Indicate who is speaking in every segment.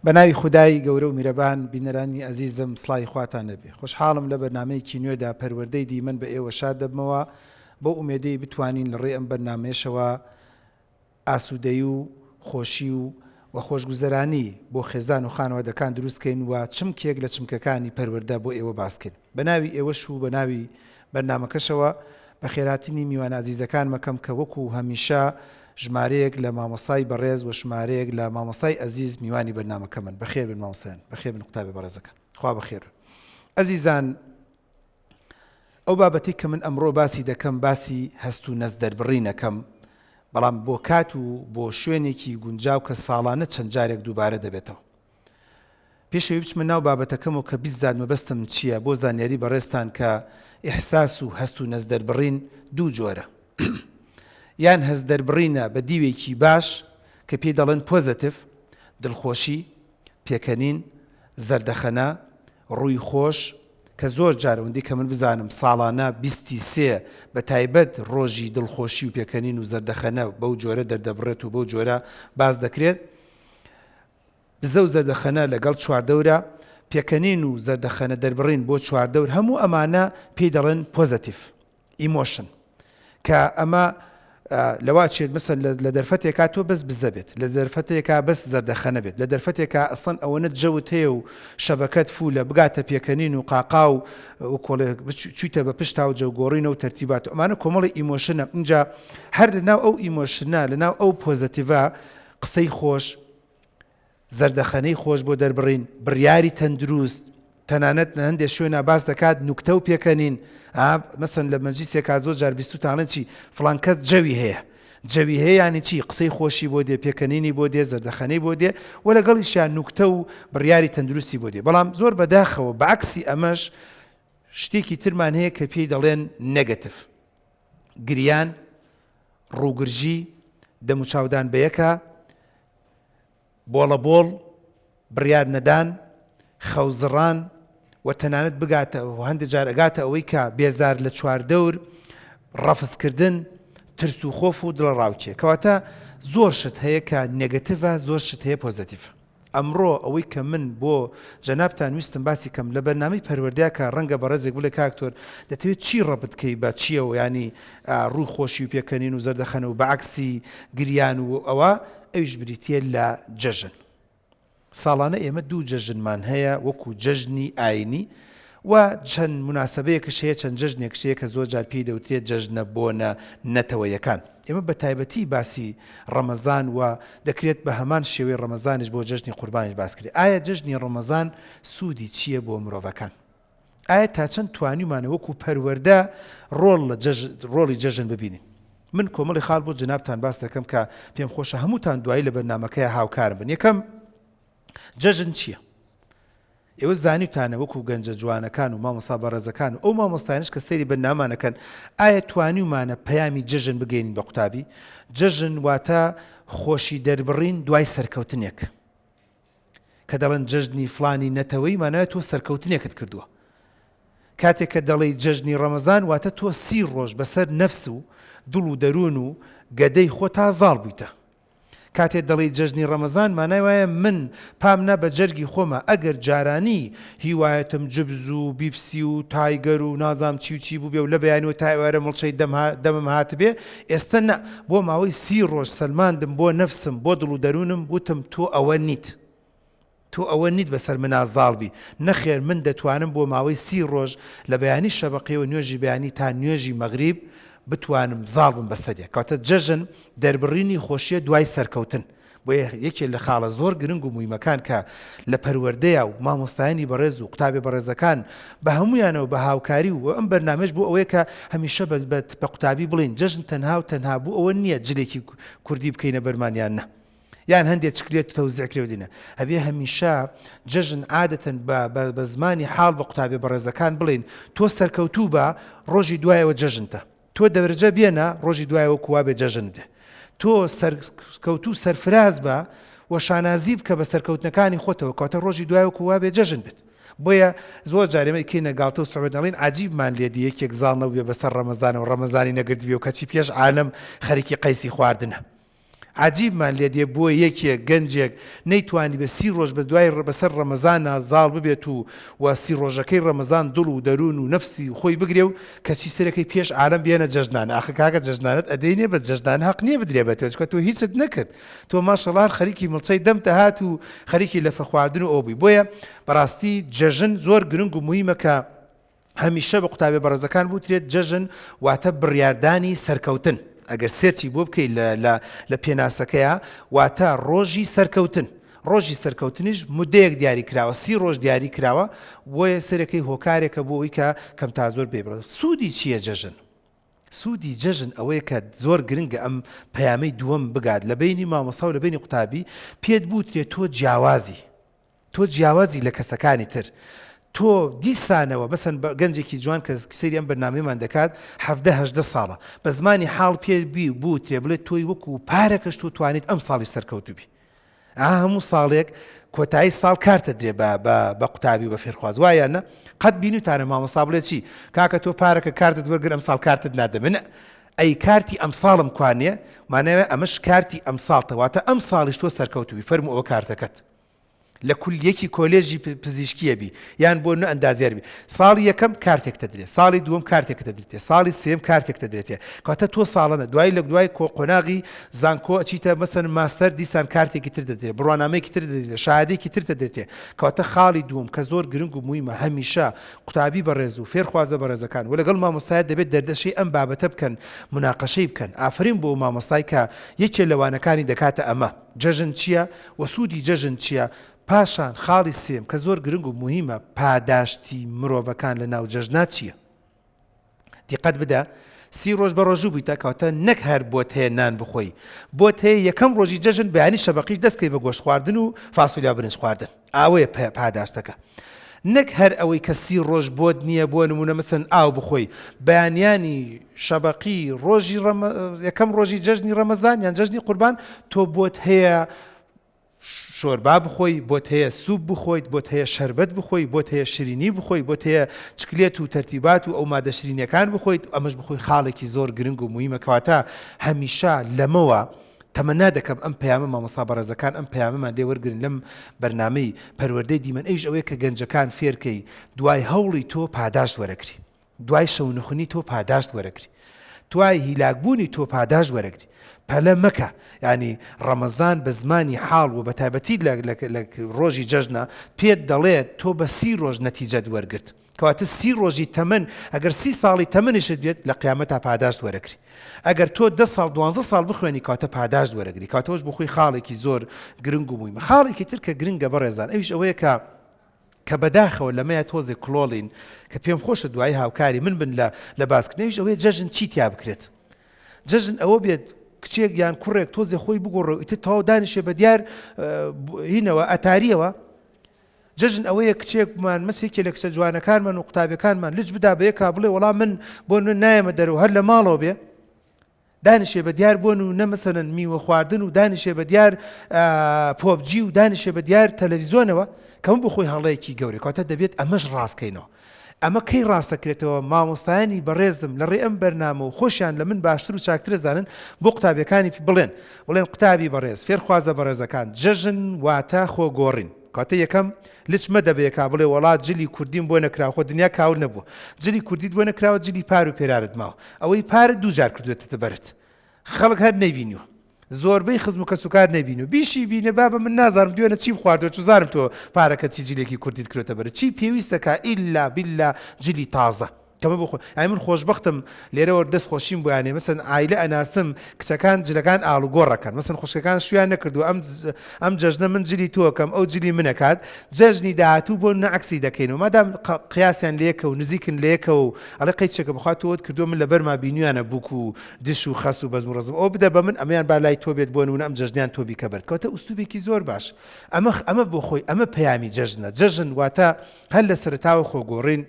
Speaker 1: بە ناوی خودای گەورە و میرەبان بینەرانی ئەزیزم سڵاوی خواتان لێبێ خۆشحاڵم لە بەرنامەیەکی نوێدا پەروەردەی دیمەن بە ئێوە شاد دەبمەوە بەو ئومێدەی بتوانین لە ڕێی ئەم بەرنامەیەشەوە ئاسوودەیی و خۆشی و و خۆشگوزەرانی بۆ خێزان و خانەوادەکان دروست کەین و چمکێک لە چمکەکانی پەروەردە بۆ ئێوە باس کەین. بە ناوی ئێوەش و بە ناوی بەرنامەکەشەوە بەخێرهاتنی میوانە ئازیزەکانم ئەکەم کە وەکو هەمیشە ژمارەیەک لە مامۆستای بەڕێز و ژمارەیەک لە مامۆستای ئەزیز میوانی بەرنامەکەمن. بەخێر بن مامۆستایان، بەخێر بن قوتابیە بەڕێزەکان. خوا بەخێر بن. ئەزیزان ئەو بابەتەی کە من ئەمڕۆ باسی دەکەم باسی هەست و نەست دەربڕینەکەم، بەڵام بۆ کات و بۆ شوێنێکی گونجاو کە ساڵانە چەند جارێک دووبارە دەبێتەوە. پێش ئەوەی بچمە ناو بابەتەکەمەوە کە بیززات مەبەستم چییە بۆ زانیاری بەڕێزتان کە ئیحساس و هەست و نەست دەربڕین دوو جۆرە. یان هەست دەربڕینە بە دیوێکی باش کە پێی دەڵێن positive، دڵخۆشی، پێکەنین، زەردەخەنە، ڕووی خۆش، کە زۆر جار ئەوەندەی کە من بزانم ساڵانە بیستی سێ بە تایبەت ڕۆژی دڵخۆشی و پێکەنین و زەردەخەنە بەو جۆرە دەردەبڕێت و بەو جۆرە باس دەکرێت. بزە و زەردەخەنە لەگەڵ چواردەورە، پێکەنین و زەردەخەنە دەربڕین بۆ چواردەور هەموو ئەمانە پێی دەڵێن positive emotion کە ئەمە لەوە ئەچێت مەسەن لە دەرفەتێکا تۆ بەس بزە بێت لە دەرفەتێکا بەس زەردەخەنە بێت لە دەرفەتێکا ئەسڵەن ئەوەنە جەوت هەیە و شەبەکەت full ە بگاتە پێکەنین و قاقا و وکۆڵێ چویتە بە پشتا و جەوگۆڕینە و تەرتیبات و ئەمانە کۆمەڵی emotion ە اینجا هەر لەناو ئەو emotion ە لەناو ئەو positive ە قسەی خۆش زەردەخەنەی خۆش بۆ دەربڕین، بڕیاری تەندروست، تەنانەت لە هەندێ شوێنا باس دەکات نوکتە و پێکەنین، ئا مەسەن لە مەجلیسێکا زۆر جار بیستوتانە چی فڵان کەس جەوی هەیە، جەوی هەیە یانی چی قسەی خۆشی بۆ دێ، پێکەنینی بۆ دێ، زەردەخەنەی بۆ دێ و لەگەڵیشیا نوکتە و بڕیاری تەندروستی بۆ دێ، بەڵام زۆر بەداخەوە بە عەکسی ئەمەش شتێکی ترمان هەیە کە پێی دەڵێن negative، گریان، ڕووگرژی، دەموچاودان بەیەکا، بۆڵەبۆڵ، بڕیار نەدان، خەوزڕان و تەنانەت بگاتە و هەندێک جار ئەگاتە ئەوەی کە بێزار لە چواردەور، ڕەفز کردن، ترس و خۆف و دڵەڕاوکێ. کەواتە زۆر شت هەیە کە negative ە، زۆر شت هەیە positive ە. ئەمڕۆ ئەوەی کە من بۆ جەنابتان ویستم باسی کەم لە بەرنامەی پەروەردەیا کە ڕەنگە بەڕێزێک بڵێ کاک تۆر دەتەوێت چی ڕەبت کەی بە چیەوە یانی ڕووی خۆشی و پێکەنین و زەردەخەنە و بە عەکسی گریان و ئەوە ئەویش بریتیە لە جەژن. ساڵانە ئێمە دوو جەژنمان هەیە وەکو جەژنی ئاینی و چەند موناسەبەیەکش هەیە چەند جەژنێکش هەیە کە زۆر جار پێی دەوترێت جەژنە بۆنە نەتەوەیەکان. ئێمە بە تایبەتی باسی ڕەمەزان و دەکرێت بە هەمان شێوەی ڕەمەزانیش بۆ جەژنی قوربانیش باس کرێت. ئایا جەژنی ڕەمەزان سوودی چییە بۆ مرۆڤەکان؟ ئایا تا چەند توانیومانە وەکو پەروەردە ڕۆڵ لە ڕۆڵی جەژن ببینین؟ من کۆمەڵی خاڵ بۆ جەنابتان باس دەکەم کە پێم خۆشە هەمووتان دوایی لە بەرنامەکەیا هاوکارم بن. یەکەم، جەژن چییە؟ ئێوە زانیوتانە وەکو گەنجە جوانەکان و مامۆستا بەڕێزەکان و ئەو مامۆستایانەش کە سەیری بەرنامەمان ئەکەن، ئایا توانیومانە پەیامی جەژن بگەینین بە قوتابی؟ جەژن واتە خۆشی دەربڕین دوای سەرکەوتنێک. کە دەڵێن جەژنی فڵانی نەتەوەیی مانای تۆ سەرکەوتنێکت کردووە. کاتێک کە دەڵێی جەژنی ڕەمەزان واتە تۆ سی ڕۆژ بەسەر نەفس و دڵ و دەروون و گەدەی خۆتا زاڵ بوویتە. کاتێ دەڵێی جەژنی ڕەمەزان مانای وایە من پام نا بە جەرگی خۆما ئەگەر جارانی هیوایەتم جبز و بیپسی و تایگەر و نازام چی و چی بووبێ و لە بەیانیوە تا ئێوارە مڵچەی دەم دەمم هاتبێ ئێستە نا بۆ ماوەی سی ڕۆژ سەلماندم بۆ نەفسم بۆ دڵ و دەروونم وتم تۆ ئەوە نیت تۆ ئەوە نیت بەسەر منا زاڵ بی، نەخێر من دەتوانم بۆ ماوەی سی ڕۆژ لە بەیانی شەبەقیەوە نوێژی بەیانی تا نوێژی مەغریب بتوانم زاڵ بم بەسەریا. کەواتە جەژن دەربڕینی خۆشیە دوای سەرکەوتن. بۆیە یەکێ لە خاڵە زۆر گرنگ و مویمەکان کە لە پەروەردەیا و مامۆستایانی بەڕێز و قوتابیە بەڕێزەکان بە هەموویانەوە بە هاوکاری و ئەم بەرنامەیەش بۆ ئەوەیە کە هەمیشە بە قوتابی بڵێین جەژن تەنها و تەنها بۆ ئەوە نیە جلێکی کوردی بکەینە بەرمان یان نا. یان هەندێ چکلێت تەوزیع کرێ و دینە ئەبێ هەمیشە جەژن عادەتەن بە بە بە زمانی حاڵ بە قوتابیە بەڕێزەکان بڵێین تۆ سەرکەوتوو بە ڕۆژی دوایەوە جەژنتە تۆ دەرەجە بێنە ڕۆژی دوایەوە کوا بێ جەژن بێ تۆ سەرکەوتوو سەرفراز بە و شانازی بکە بە سەرکەوتنەکانی خۆتەوە کەواتە ڕۆژی دوایەوە کوا بێ جەژن بێت بۆیە زۆر جار ئێمە ئەیکەینە گاڵتە و سعود ئەڵێین عەجیبمان لێ دێ یەکێک زاڵ نەبووبێ بەسەر ڕەمەزانەوە ڕەمەزانی نەگرتبێ و کەچی پێش عالەم خەریکی قەیسی خواردنە. عەجیبمان لێ دێ بۆ یەکێک، گەنجێک، نەیتوانیبێ سی ڕۆژ بە دوای بەسەر ڕەمەزانا زاڵ ببێت و و سی ڕۆژەکەی ڕەمەزان دڵ و دەروون و نەفسی خۆی بگرێ و کەچی سەرەکەی پێش عالەم بێنە جەژنانە ئاخە کاکە جەژنانەت ئەدەینێ بەس جەژنانە هەق نیە بدرێ بە تۆ چونکە تۆ هیچت نەکرد تۆ ماشەڵا هەر خەریکی مڵچەی دەمتە هات و خەریکی لەفە خواردن و ئەوە بووی بۆیە بەڕاستی جەژن زۆر گرنگ و موهیمە کە هەمیشە بە قوتابیە بەڕێزەکان بوترێت جەژن واتە بڕیاردانی سەرکەوتن ئەگەر search ی بۆ بکەیت لە لە لە پێناسەکەیا واتە ڕۆژی سەرکەوتن ڕۆژی سەرکەوتنیش مدەیەک دیاری کراوە سی ڕۆژ دیاری کراوە بۆیە سەرەکەی هۆکارێکە بۆ ئەوی کە کەم تا زۆر پێی بڕێت سوودی چییە جەژن سوودی جەژن ئەوەیە کە زۆر گرنگە ئەم پەیامەی دووەم بگات لە بەینی مامۆستا و لە بەینی قوتابی پێت بوترێت تۆ جیاوازی تۆ جیاوازی لە کەسەکانی تر تۆ دیسانەوە مەسەن گەنجێکی جوان کە سەیری ئەم بەرنامەیەمان دەکات 17 18 ساڵە بە زمانی حاڵ پێ بی بوترێ بڵێ تۆی وەکو پارەکەش تۆ توانیت ئەم ساڵی سەرکەوتوو بی ئا هەموو ساڵێک کۆتایی ساڵ کارتە درێ بە بە بە قوتابی و بە فێرخواز وایە نە قەت بینیوتانە مامۆستا بڵێ چی کاکە تۆ پارەکە کارتت وەرگر ئەم ساڵ کارتت نادەمێ نە ئەی کارتی ئەمساڵم کوانێ ماناوێ ئەمەش کارتی ئەمساڵتە واتە ئەم ساڵیش تۆ سەرکەوتووی فەرموو ئەوە کارتەکەت لە کولیەکی کۆلێژی پزیشکیە بی یان بۆ نە ئەندازیار بی ساڵی یەکەم کارتێک تەدرێ ساڵی دووەم کارتێک تەدرێتێ ساڵی سێم کارتێک تەدرێتێ کەواتە تۆ ساڵەنە دوای لە دوای کۆ قۆناغی زانکۆ ئەچیتە مەسەن ماستەر دیسان کارتێکی تر دەدرێ بڕوانامەیەکی تر دەدرێت شادێکی تر دەدرێتێ کەواتە خاڵی دووەم کە زۆر گرنگ و مویمە هەمیشە قوتابی بەڕێز و فێرخوازە بەڕێزەکان و لەگەڵ مامۆستایە دەبێت دەردەشەی ئەم بابەتە بکەن مناقەشەی بکەن ئافرین بۆ مامۆستای کە یەکێ لە وانەکانی دەکاتە ئەمە جەژن چییە و سوودی جەژن چییە؟ پاشان خاڵی سێیەم کە زۆر گرنگ و موهیمە پاداشتی مرۆڤەکان لە ناو جەژنا چییە؟ دیقەت بدە سی ڕۆژ بە ڕۆژوو بوویتە کەواتە نەک هەر بۆت هەیە نان بخۆی بۆت هەیە یەکەم ڕۆژی جەژن بەیانی شەبەقیش دەست کەی بە گۆشت خواردن و فاسۆلیا و برنج خواردن ئاوەیە پاداشتەکە نەک هەر ئەوەی کە سی ڕۆژ بۆت نییە بۆ نمونە مەسەن ئاو بخۆی بەیانیانی شەبەقی ڕۆژی یەکەم ڕۆژی جەژنی ڕەمەزان یان جەژنی قوربان تۆ بۆت هەیە شۆربا بخۆی بۆت هەیە سوپ بخۆیت بۆت هەیە شەربەت بخۆی بۆت هەیە شرینی بخۆی بۆت هەیە چکلێت و تەرتیبات و ئەو مادە شرینیەکان بخۆیت ئەمەش بخۆی خاڵێکی زۆر گرنگ و مویمە کەواتە هەمیشە لەمەوە تەمەنا دەکەم ئەم پەیامە مامۆستا بەڕێزەکان ئەم پەیامەمان لێ وەرگرن لەم بەرنامەی پەروەردەی دیمەن ئەویش ئەوەیە کە گەنجەکان فێرکەی دوای هەوڵی تۆ پاداشت وەرەگری دوای شەونخونی تۆ پاداشت وەرەگری دوای هیلاک بوونی تۆ پاداشت وەرەگری پەلە مەکە یانی ڕەمەزان بە زمانی حاڵ و بە تایبەتی لە لە ڕۆژی جەژنە پێت دەڵێت تۆ بە سی ڕۆژ نەتیجەت وەرگرت کەواتە سی ڕۆژی تەمەن ئەگەر سی ساڵی تەمەنیشت بێت لە قیامەتا پاداشت وەرەگری ئەگەر تۆ دە ساڵ دوانزە ساڵ بخوێنی کەواتە پاداشت وەرەگری کەواتە ئەوەش بۆ خۆی خاڵێکی زۆر گرنگ و مویمە خاڵێکی تر کە گرنگە بەڕێزان ئەویش ئەوەیە کە کە بەداخەوە لەمەیا تۆزێک کڵۆڵین کە پێم خۆشە دوایی هاوکاری من بن لە لە باسکردن ئەویش ئەوەیە جەژن چی تیا بکرێت جەژن ئەوە بێت کچێک یان کوڕێک تۆزێ خۆی بگۆڕێ و ئیتر تەواو دانیشێ بە دیار هینەوە ئەتاریەوە جەژن ئەوەیە کچێکمان مەس یەکێ لە کچە جوانەکانمان و قوتابیەکانمان لچ بدا بە یەکا بڵێ وەڵا من بۆ من نایەمە دەرەوە هەر لە ماڵەوە بێ دانیشێ بە دیار بۆن و نە مەسەلەن میوە خواردن و دانیشێ بە دیار پۆبجی و دانیشێ بە دیار تەلەڤیزۆنەوە کەم بۆ خۆی هەڵەیەکی گەورەی کەواتە دەبێت ئەمەش ڕاستکەینەوە ئەمە کەی ڕاستەکرێتەوە مامۆستایانی بەڕێزم لە ڕێ ئەم بەرنامە و خۆشیان لە من باشتر و چاکتر زانن بۆ قوتابیەکانی بڵێن بڵێن قوتابی بەڕێز فێرخوازە بەڕێزەکان جەژن واتە خۆ گۆڕین کەواتە یەکەم لچ مەدە بە یەکا بڵێ وەڵا جلی کوردیم بۆ نەکراوە خۆ دنیا کاول نەبووە جلی کوردیت بۆ نەکراوە جلی پار و پێرارت ماوە ئەوەی پارت دوو جار کردوێتەتە بەرت خەڵک هەر نەیبینیوە زۆربەی خزم و کەسوکار نەیبینیوە بیشی بینێ بابە من نازانم دوێنە چیم خواردوە چوزانم تۆ پارەکە چی جلێکی کوردیت کرۆتە بەرت چی پێویستە کا ئیلا بیلا جلی تازە کەمە بۆ خۆ ئای من خۆشبەختم لێرەوە دەست خۆشیم بۆیان هەیە مەسەن عایلە ئەناسم کچەکان جلەکان ئاڵوگۆڕ ئەکەن مەسەن خوشکەکان شویان نەکردووە ئەم ئەم جەژنە من جلی تۆ ئەکەم ئەو جلی من ئەکات جەژنی داهاتوو بۆ نمونە عەکسی دەکەینەوە مادام قیاسیان لەیەکە و نزیکن لەیەکەوە و ئەڵێ قەیچێکە بەخوا تۆت کردووە من لەبەرما بینیویانە بووک و دش و خەس و بەزم و ڕەزم ئەوە بدە بە من ئەمەیان با لای تۆ بێت بۆ نمونە ئەم جەژنیان تۆ بیکە بەرت کەواتە ئوسلوبێکی زۆر باش ئەمە ئەمە بۆ خۆی ئەمە پەیامی جەژنە جەژن واتە هەر لە سەرەتاوە خۆگۆڕین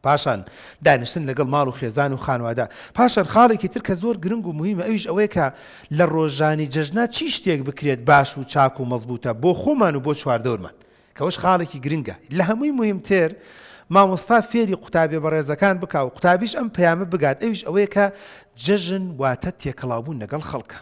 Speaker 1: پاشان دانیشتن لەگەڵ ماڵ و خێزان و خانوادە. پاشان خاڵێکی تر کە زۆر گرنگ و موهیمە ئەویش ئەوەیە کە لە ڕۆژانی جەژنا چی شتێک بکرێت باش و چاک و مەزبوتە بۆ خۆمان و بۆ چواردەورمان کە ئەوەش خاڵێکی گرنگە. لە هەمووی موهیمتر مامۆستا فێری قوتابیە بەڕێزەکان بکا و قوتابیش ئەم پەیامە بگات ئەویش ئەوەیە کە جەژن واتە تێکەڵاوبوون لەگەڵ خەڵکە.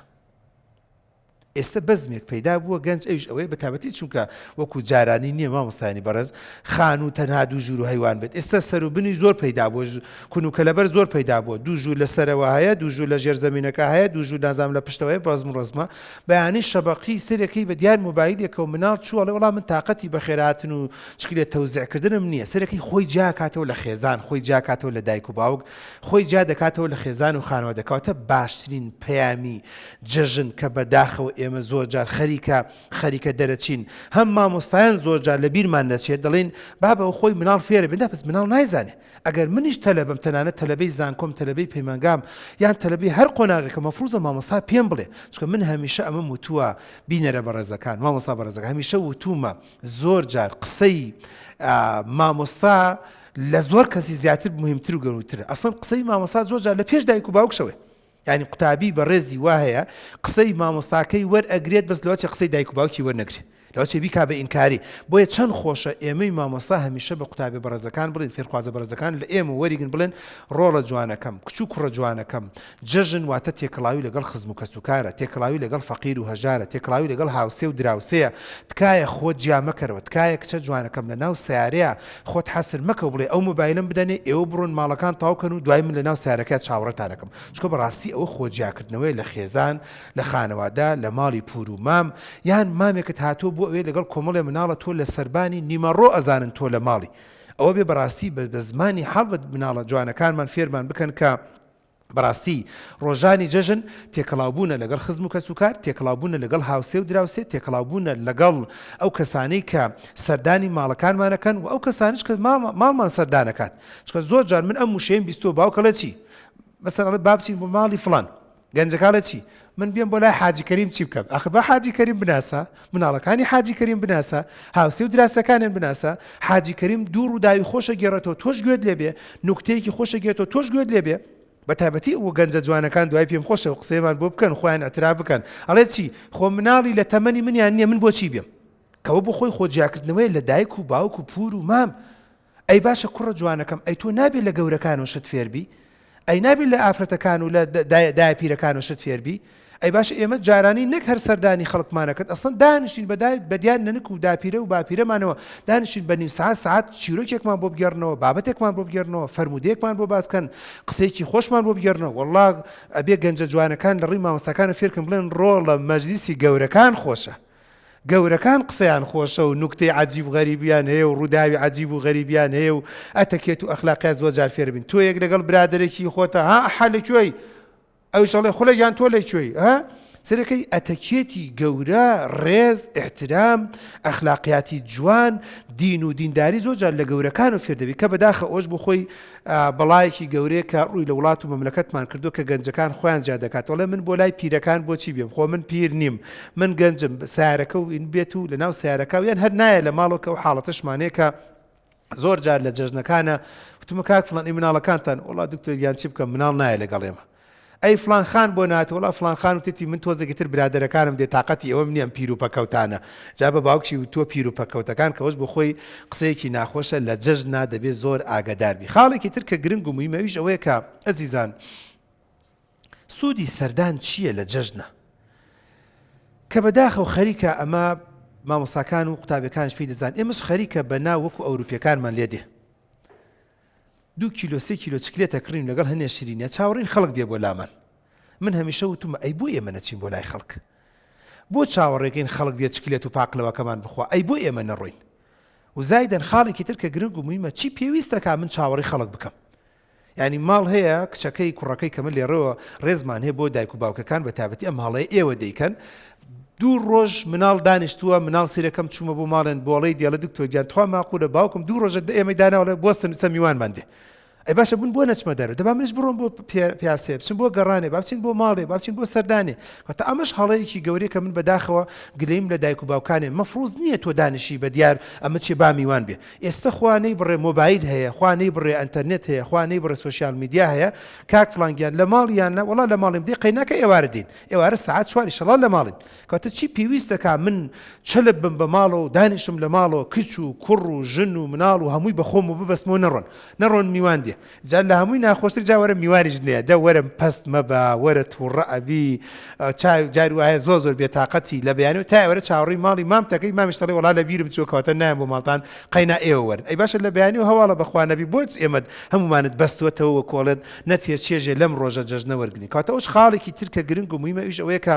Speaker 1: ئێستە بەزمێک پەیدا بووە گەنج ئەویش ئەوەیە بەتابەتی چونکە وەکو جارانی نییە مامۆستایانی بەڕێز خانوو تەنها دوو ژوور و هەیوان بێت ئێستا سەروبنی زۆر پەیدا بووە کون و کەلەبەر زۆر پەیدا بووە دوو ژوور لە سەرەوە هەیە دوو ژوور لە ژێر زەمینەکە هەیە دوو ژوور نازانم لە پشتەوە هەیە ڕەزم و ڕەزمە بەیانی شەبەقی سەرەکەی بە دیار مۆبایلێکەوە مناڵ چوو ئەڵێ وەڵا من تاقەتی بەخێرهاتن و چکلێت تەوزیعکردنم نییە سەرەکەی خۆی جیاکاتەوە لە خێزان خۆی جیاکاتەوە لە دایک و باوک خۆی جیا دەکاتەوە لە خێزان و خانەوادە کەواتە باشترین پەیامی جەژن کە بە داخەوە ئێمە زۆر جار خەریکە خەریکە دەرەچین هەم مامۆستایان زۆر جار لە بیرمان دەچێت دەڵێین بابە خۆی مناڵ فێرە بێ نا بەس مناڵ نایزانێ ئەگەر منیش تەلەبەم تەنانەت تەلەبەی زانکۆم تەلەبەی پەیمانگام یان تەلەبەی هەر قۆناغێکە مەفروزە مامۆستا پێم بڵێ چونکە من هەمیشە ئەمەم وتووە بینەرە بەڕێزەکان مامۆستا بەڕێزەکان هەمیشە وتوومە زۆر جار قسەی مامۆستا لە زۆر کەسی زیاتر مهمتر و گەورەترە ئەسڵەن قسەی مامۆستا زۆر جار لە پێش دایک و باوکشەوەیە یانی قوتابی بەڕێزی وا هەیە قسەی مامۆستاکەی وەر ئەگرێت بەس لەوەچێ قسەی دایک و باوکی وەرنەگرێ لەوەچێ بیکا بە ئینکاری بۆیە چەند خۆشە ئێمەی مامۆستا هەمیشە بە قوتابیە بەڕێزەکان بڵێن فێرخوازە بەڕێزەکان لە ئێمە وەریگن بڵێن ڕۆڵە جوانەکەم کچ و کوڕە جوانەکەم جەژن واتە تێکەڵاوی لەگەڵ خزم و کەسوکارە تێکەڵاوی لەگەڵ فەقیر و هەژارە تێکەڵاوی لەگەڵ هاوسێ و دراوسێیە تکایە خۆت جیا مەکەرەوە تکایە کچە جوانەکەم لەناو سەیارەیا خۆت حەسر مەکە و بڵێ ئەو مۆبایلەم بدەنێ ئێوە بڕۆن ماڵەکان تەواو کەن و دوای من لەناو سەیارەکەیا چاوەڕێتان ئەکەم چونکە بەڕاستی ئەوە خۆ جیاکردنەوەیە لە خێزان لە خانەوادە لە ماڵی پوور و مام یان مامێکت هاتووە بۆ ئەوێ لەگەڵ کۆمەڵێ مناڵە تۆ لە سەربانی نیمەڕۆ ئەزانن تۆ لە ماڵی ئەوە بێ بەڕاستی بە زمانی حاڵ بە مناڵە جوانەکانمان فێرمان بکەن کە بەڕاستی ڕۆژانی جەژن تێکەڵاوبوونە لەگەڵ خزم و کەسوکار، تێکەڵاوبوونە لەگەڵ هاوسێ و دراوسێ، تێکەڵاوبوونە لەگەڵ ئەو کەسانەی کە سەردانی ماڵەکانمان ئەکەن و ئەو کەسانەش کە ماڵمان سەردان ئەکات. چونکە زۆر جار من ئەم وشەیەم بیستووە باوک ئەڵێ چی؟ مەسەلەن ئەڵێ با بچین بۆ ماڵی فڵان. گەنجەکە ئەڵێ چی؟ من بێم بۆ لای حاجی کەریم چی بکەم؟ ئاخر با حاجی کەریم بناسە، مناڵەکانی حاجی کەریم بناسە، هاوسێ و دراسەکانیان بناسە، حاجی کەریم دوو ڕووداوی خۆش ئەگێڕێتەوە تۆش گوێت لێ بێ، نوکتەیەکی خۆش ئەگێرێتەوە تۆش گوێت لێ بێ. بە تایبەتی ئەو گەنجە جوانەکان دوای پێم خۆشە ئەو قسەیەمان بۆ بکەن خۆیان ئیعتراف بکەن ئەڵێ چی؟ خۆ مناڵی لە تەمەنی منیان نییە من بۆچی بێم؟ کەوە بۆ خۆی خۆ جیاکردنەوەیە لە دایک و باوک و پوور و مام. ئەی باشە کوڕە جوانەکەم ئەی تۆ نابێ لە گەورەکانەوە شت فێربی؟ ئەی نابێ لە ئافرەتەکان و لە دایە پیرەکانەوە شت فێربی؟ ئەی باشە ئێمە جارانی نەک هەر سەردانی خەڵکمان ئەکرد ئەسڵەن دانیشتین بە بە دیار نەنک و داپیرە و باپیرەمانەوە دانیشتین بە نیو سەعات سەعات چیرۆکێکمان بۆ بگێڕنەوە بابەتێکمان بۆ بگێڕنەوە فەرموودەیەکمان بۆ باس کەن قسەیەکی خۆشمان بۆ بگێڕنەوە وەڵڵا ئەبێ گەنجە جوانەکان لە ڕووی مامۆستاکانە فێرکەن بڵێن ڕۆڵە مەجلیسی گەورەکان خۆشە گەورەکان قسەیان خۆشە و نوکتەی عەجیب غەریبیان هەیە و ڕووداوی عەجیب و غەریبیان هەیە و ئەتەکێت و ئەخلاقیات زۆر جار فێر بین تۆ یەک لەگەڵ برادەرێکی خۆتە ها ئەحا لە کوێی ئەویش ئەڵێ خولە گیان تۆ لە کوێی ها سەرەکەی ئەتەکێتی گەورە ڕێز ئیحترام ئەخلاقیاتی جوان دین و دینداری زۆر جار لە گەورەکان و فێر دەبی کە بەداخە ئەوش بۆ خۆی بەڵایەکی گەورەیە کە ڕووی لە وڵات و مەملەکەتمان کردووە کە گەنجەکان خۆیان جیا دەکات ئەڵێ من بۆ لای پیرەکان بۆچی بێم خۆ من پیر نیم من گەنجم سیارەکە و این بێت و لەناو سیارەکە و یان هەر نایە لە ماڵەوە کە ئەو حاڵەتەشمانەیە کە زۆر جار لە جەژنەکانە وتمە کاک فڵان ئی مناڵەکانتان وەڵا دکتۆر گیان چی بکەم مناڵ نایە لەگەڵ ئێمە ئەی فڵان خان بۆ نات وەڵا فڵان خان وتێتی من تۆزێکی تر برادەرەکانم دێ تاقەتی ئەوەم نییە ئەم پیر و پەکەوتانە جا بە باوکشی وتووە پیر و پەکەوتەکان کە ئەوەش بۆ خۆی قسەیەکی ناخۆشە لە جەژنا دەبێ زۆر ئاگەدار بی خاڵێکی تر کە گرنگ و موهیمە ئەویش ئەوەیە کە ئەزیزان سوودی سەردان چییە لە جەژنە کە بەداخەوە خەریکە ئەمە مامۆستاکان و قوتابیەکانش پێی دەزان ئێمەش خەریکە بە ناو وەکو ئەوروپیەکانمان لێ دێ دوو کیلۆ سێ کیلۆ چکلێت ئەکڕین لەگەڵ هەنێ شیرینە چاوەڕێین خەڵک بێ بۆ لامان من هەمیشە وتومە ئەی بۆ ئێمە نەچین بۆ لای خەڵک بۆ چاوەڕێکەین خەڵک بێ چکلێت و پاقلەوەکەمان بخوا ئەی بۆ ئێمە نەڕۆین و زایدەن خاڵێکی تر کە گرنگ و مویمە چی پێویستەکە من چاوەڕێی خەڵک بکەم یانی ماڵ هەیە کچەکەی کوڕەکەی کە من لێڕەوە ڕێزمان هەیە بۆ دایک و باوکەکان بە تابەتی ئەم هەڵەیە ئێوە دەیکەن دوو ڕۆژ مناڵ دانیشتووە مناڵ سیرەکەم چوومە بۆ ماڵێن بۆڵەی دێڵە دکتۆر گیان تخوا ماقولە باوکم دوو ڕۆژە ئێمەی داناوە بۆستن سە میوانمان دێ ئەی باشە بوون بۆ نەچمە دەرەوە دەبا منیش بڕۆم بۆ پیاسێ بچم بۆ گەڕانێ با بچین بۆ ماڵێ با بچین بۆ سەردانێ واتە ئەمەش هەڵەیەکی گەورەیە کە من بەداخەوە گلەیم لە دایک و باوکانێ مەفروز نییە تۆ دانیشی بە دیار ئەمە چێ با میوان بێ ئێستە خوا نەیبڕێ مۆبایل هەیە خوا نەیبڕێ ئەنتەرنێت هەیە خوا نەیبڕێ social media هەیە کاک فڵان گیان لە ماڵی یان نا وەڵا لە ماڵیم دەی قەیناکە ئێوارە دێین ئێوارە سەعات چوار ئیشەڵا لە ماڵین کەواتە چی پێویست دەکا من چەلپ بم بە ماڵەوە و دانیشم لە ماڵەوە کچ و کوڕ و ژن و مناڵ و هەمووی بە خۆم و ببەستمەوە نەڕۆن نەڕۆن میوان دێ. جا لە هەمووی ناخۆشتر جا وەرە میوانیش نەیە دە وەرە پەست مەبە وەرە تووڕە ئەبی چا جاری وایە زۆر زۆر بێتاقەتی لە بەیانی و تا ئێوارە چاوەڕێی ماڵی مامتەکەی مامیش دەڵێ وەڵا لە بیرم چووە کەواتە نایەم بۆ ماڵتان قەینا ئێوە وەرن ئەی باشە لە بەیانی و هەواڵە بەخوا نەبی بۆچ ئێمەت هەموومانت بەستووەتەوە و کۆڵێت نەتێ چێژێ لەم ڕۆژە جەژنە وەرگرین کەواتە ئەوش خاڵێکی تر کە گرنگ و موهیمە ئەویش ئەوەیە کە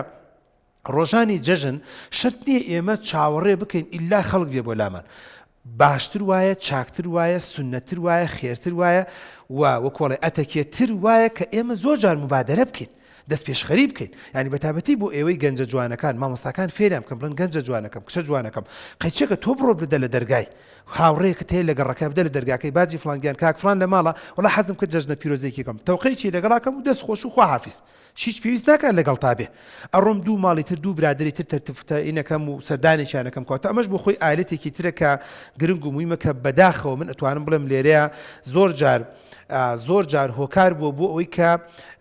Speaker 1: ڕۆژانی جەژن شەرت نییە ئێمە چاوەڕێ بکەین ئیلا خەڵک بێ بۆ لامان باشتر وایە چاکتر وایە سوننەتر وایە خێرتر وایە و وەکۆڵێ ئەتەکێتتر وایە کە ئێمە زۆر جار موبادەرە بکەین دەستپێشخەری بکەین یانی بەتابەتی بۆ ئێوەی گەنجە جوانەکان مامۆستاکان فێریان بکەن بڵێن گەنجە جوانەکەم کچە جوانەکەم قەیچەکە تۆ بڕۆ بدە لە دەرگای هاوڕێیەکت هەیە لە گەڕەکە بدە لە دەرگاکەی باجی فڵان گیان کاک فڵان لە ماڵە وەڵا حەزم کرد جەژنە پیرۆزێکی کەم تەوقەیەکی لەگەڵا کەم و دەست خۆش و خواحافیز هیچ پێویست ناکات لەگەڵتا بێ ئەڕۆم دوو ماڵی تر دوو برادەری تر تەرتفتەینەکەم و سەردانێکیان ئەکەم کەواتە ئەمەش بۆ خۆی ئالەتێکی ترە کە گرنگ و مویمە کە بەداخەوە من ئەتوانم بڵێم لێرەیە زۆر جار زۆر جار هۆکار بووە بۆ ئەوەی کە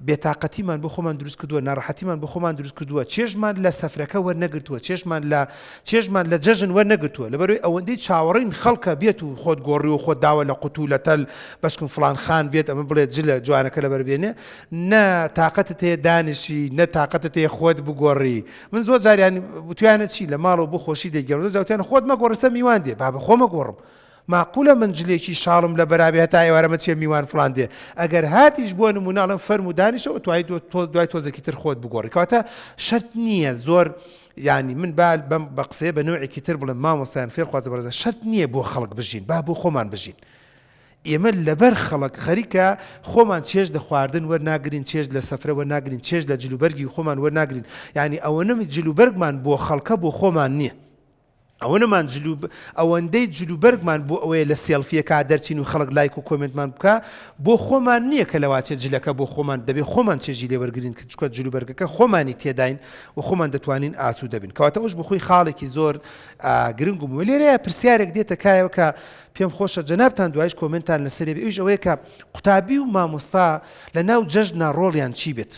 Speaker 1: بێتاقەتیمان بۆ خۆمان دروست کردووە ناڕەحەتیمان بۆ خۆمان دروست کردووە چێژمان لە سەفرەکە وەرنەگرتووە چێژمان لە چێژمان لە جەژن وەرنەگرتووە لەبەرەوەی ئەوەندەی چاوەڕێین خەڵکە بێت و خۆت گۆڕی و خۆت داوە لە قوتو لە تەل بەشکم فڵان خان بێت ئەمە بڵێت جلە جوانەکە لەبەر بێنێ نە تاقەتت هەیە دانیشی نە تاقەتت هەیە خۆت بگۆڕی من زۆر جار یانی وتویانە چی لە ماڵەوە بۆ خۆشی دەیگێڕم زۆر جار وتویانە خۆت مەگۆڕە سەر میوان دێ بابە خۆ مەگۆڕم ماقولە من جلێکی شاڵم لە بەرابێ هەتا ئێوارە مەچیە میوان فڵان دێ ئەگەر هاتیش بۆ نمونە ئەڵێم فەرموو دانیشەوە توای دوای تۆزێکی تر خۆت بگۆڕی کەواتە شەرت نییە زۆر یانی من با بەم بە قسەیە بە نەوعێکی تر بڵێم مامۆستایان فێرخوازە بەڕێزان شەرت نییە بۆ خەڵک بژین با بۆ خۆمان بژین ئێمە لەبەر خەڵک خەریکە خۆمان چێژ لە خواردن وەرناگرین، چێژ لە سەفرە وەرناگرین، چێژ لە جلوبەرگی خۆمان وەرناگرین، یانی ئەوەنە جلوبەرگمان بۆ خەڵکە بۆ خۆمان نییە. ئەوەنەمان جلو ئەوەندەی جلوبەرگمان بۆ ئەوەیە لە سێڵفیەکە دەرچین و خەڵک لایک و کۆمێنتمان بکا بۆ خۆمان نییە کە لەواچێ جلەکە بۆ خۆمان دەبێ خۆمان چێژی لێ وەرگرین کە چونکە جلوبەرگەکە خۆمانی تێداین و خۆمان دەتوانین ئاسوودە بین کەواتە ئەوش بۆ خۆی خاڵێکی زۆر گرنگ و موهیمە لێرەیە پرسیارێک دێتە کایەوە کە پێم خۆشە جەنابتان دوایش کۆمێنتان لەسەرێ بێ ئەویش ئەوەیە کە قوتابی و مامۆستا لە ناو جەژنا ڕۆڵیان چی بێت؟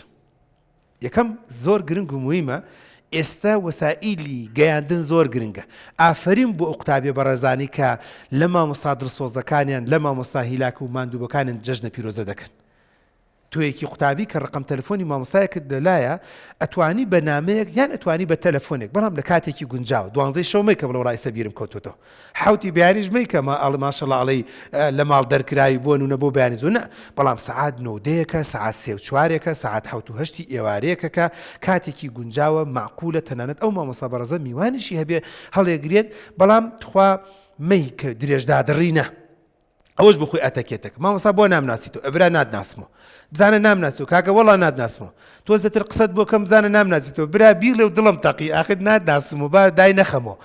Speaker 1: یەکەم زۆر گرنگ و مویمە ئێستا وەسائیلی گەیاندن زۆر گرنگە ئافەرین بۆ ئەو قوتابیە بەڕێزانی کە لە مامۆستا دڵسۆزەکانیان لە مامۆستا هیلاک و ماندووبەکانیان جەژنە پیرۆزە دەکەن تۆیەکی قوتابی کە ڕقم تەلەفۆنی مامۆستایەکت لەلایە ئەتوانی بە نامەیەک یان ئەتوانی بە تەلەفۆنێک بەڵام لە کاتێکی گونجاو دوانزەی شەو مەیکە بڵێ وەڵا ئیستا بیرم کەوتۆتەوە حەوتی بەیانیش مەیکە ما ئەڵێ ماشەڵا ئەڵێی لە ماڵ دەرکراوی بۆ نونە بۆ بەیانی زوو نا بەڵام سەعات نۆ و دەیەکە سەعات سێ و چوارێکە سەعات حەوت و هەشتی ئێوارەیەکە کە کاتێکی گونجاوە مەعقولە تەنانەت ئەو مامۆستا بەڕێزە میوانیشی هەبێ هەڵێگرێت بەڵام تخوا مەیکە درێژدادڕی نا. ئەوەش بۆ خۆی ئەتەکێتەک مامۆستا بۆ نامناسیتەوە ئەبرا ناتناسمەوە بزانە نامناسیەوە کاکە وەڵا ناتناسمەوە تۆزەتر قسەت بۆ کەم بزانە نامناسیتەوە برا بیڵێ و دڵم تەقی ئاخر ناتناسمەوە با دای نەخەمەوە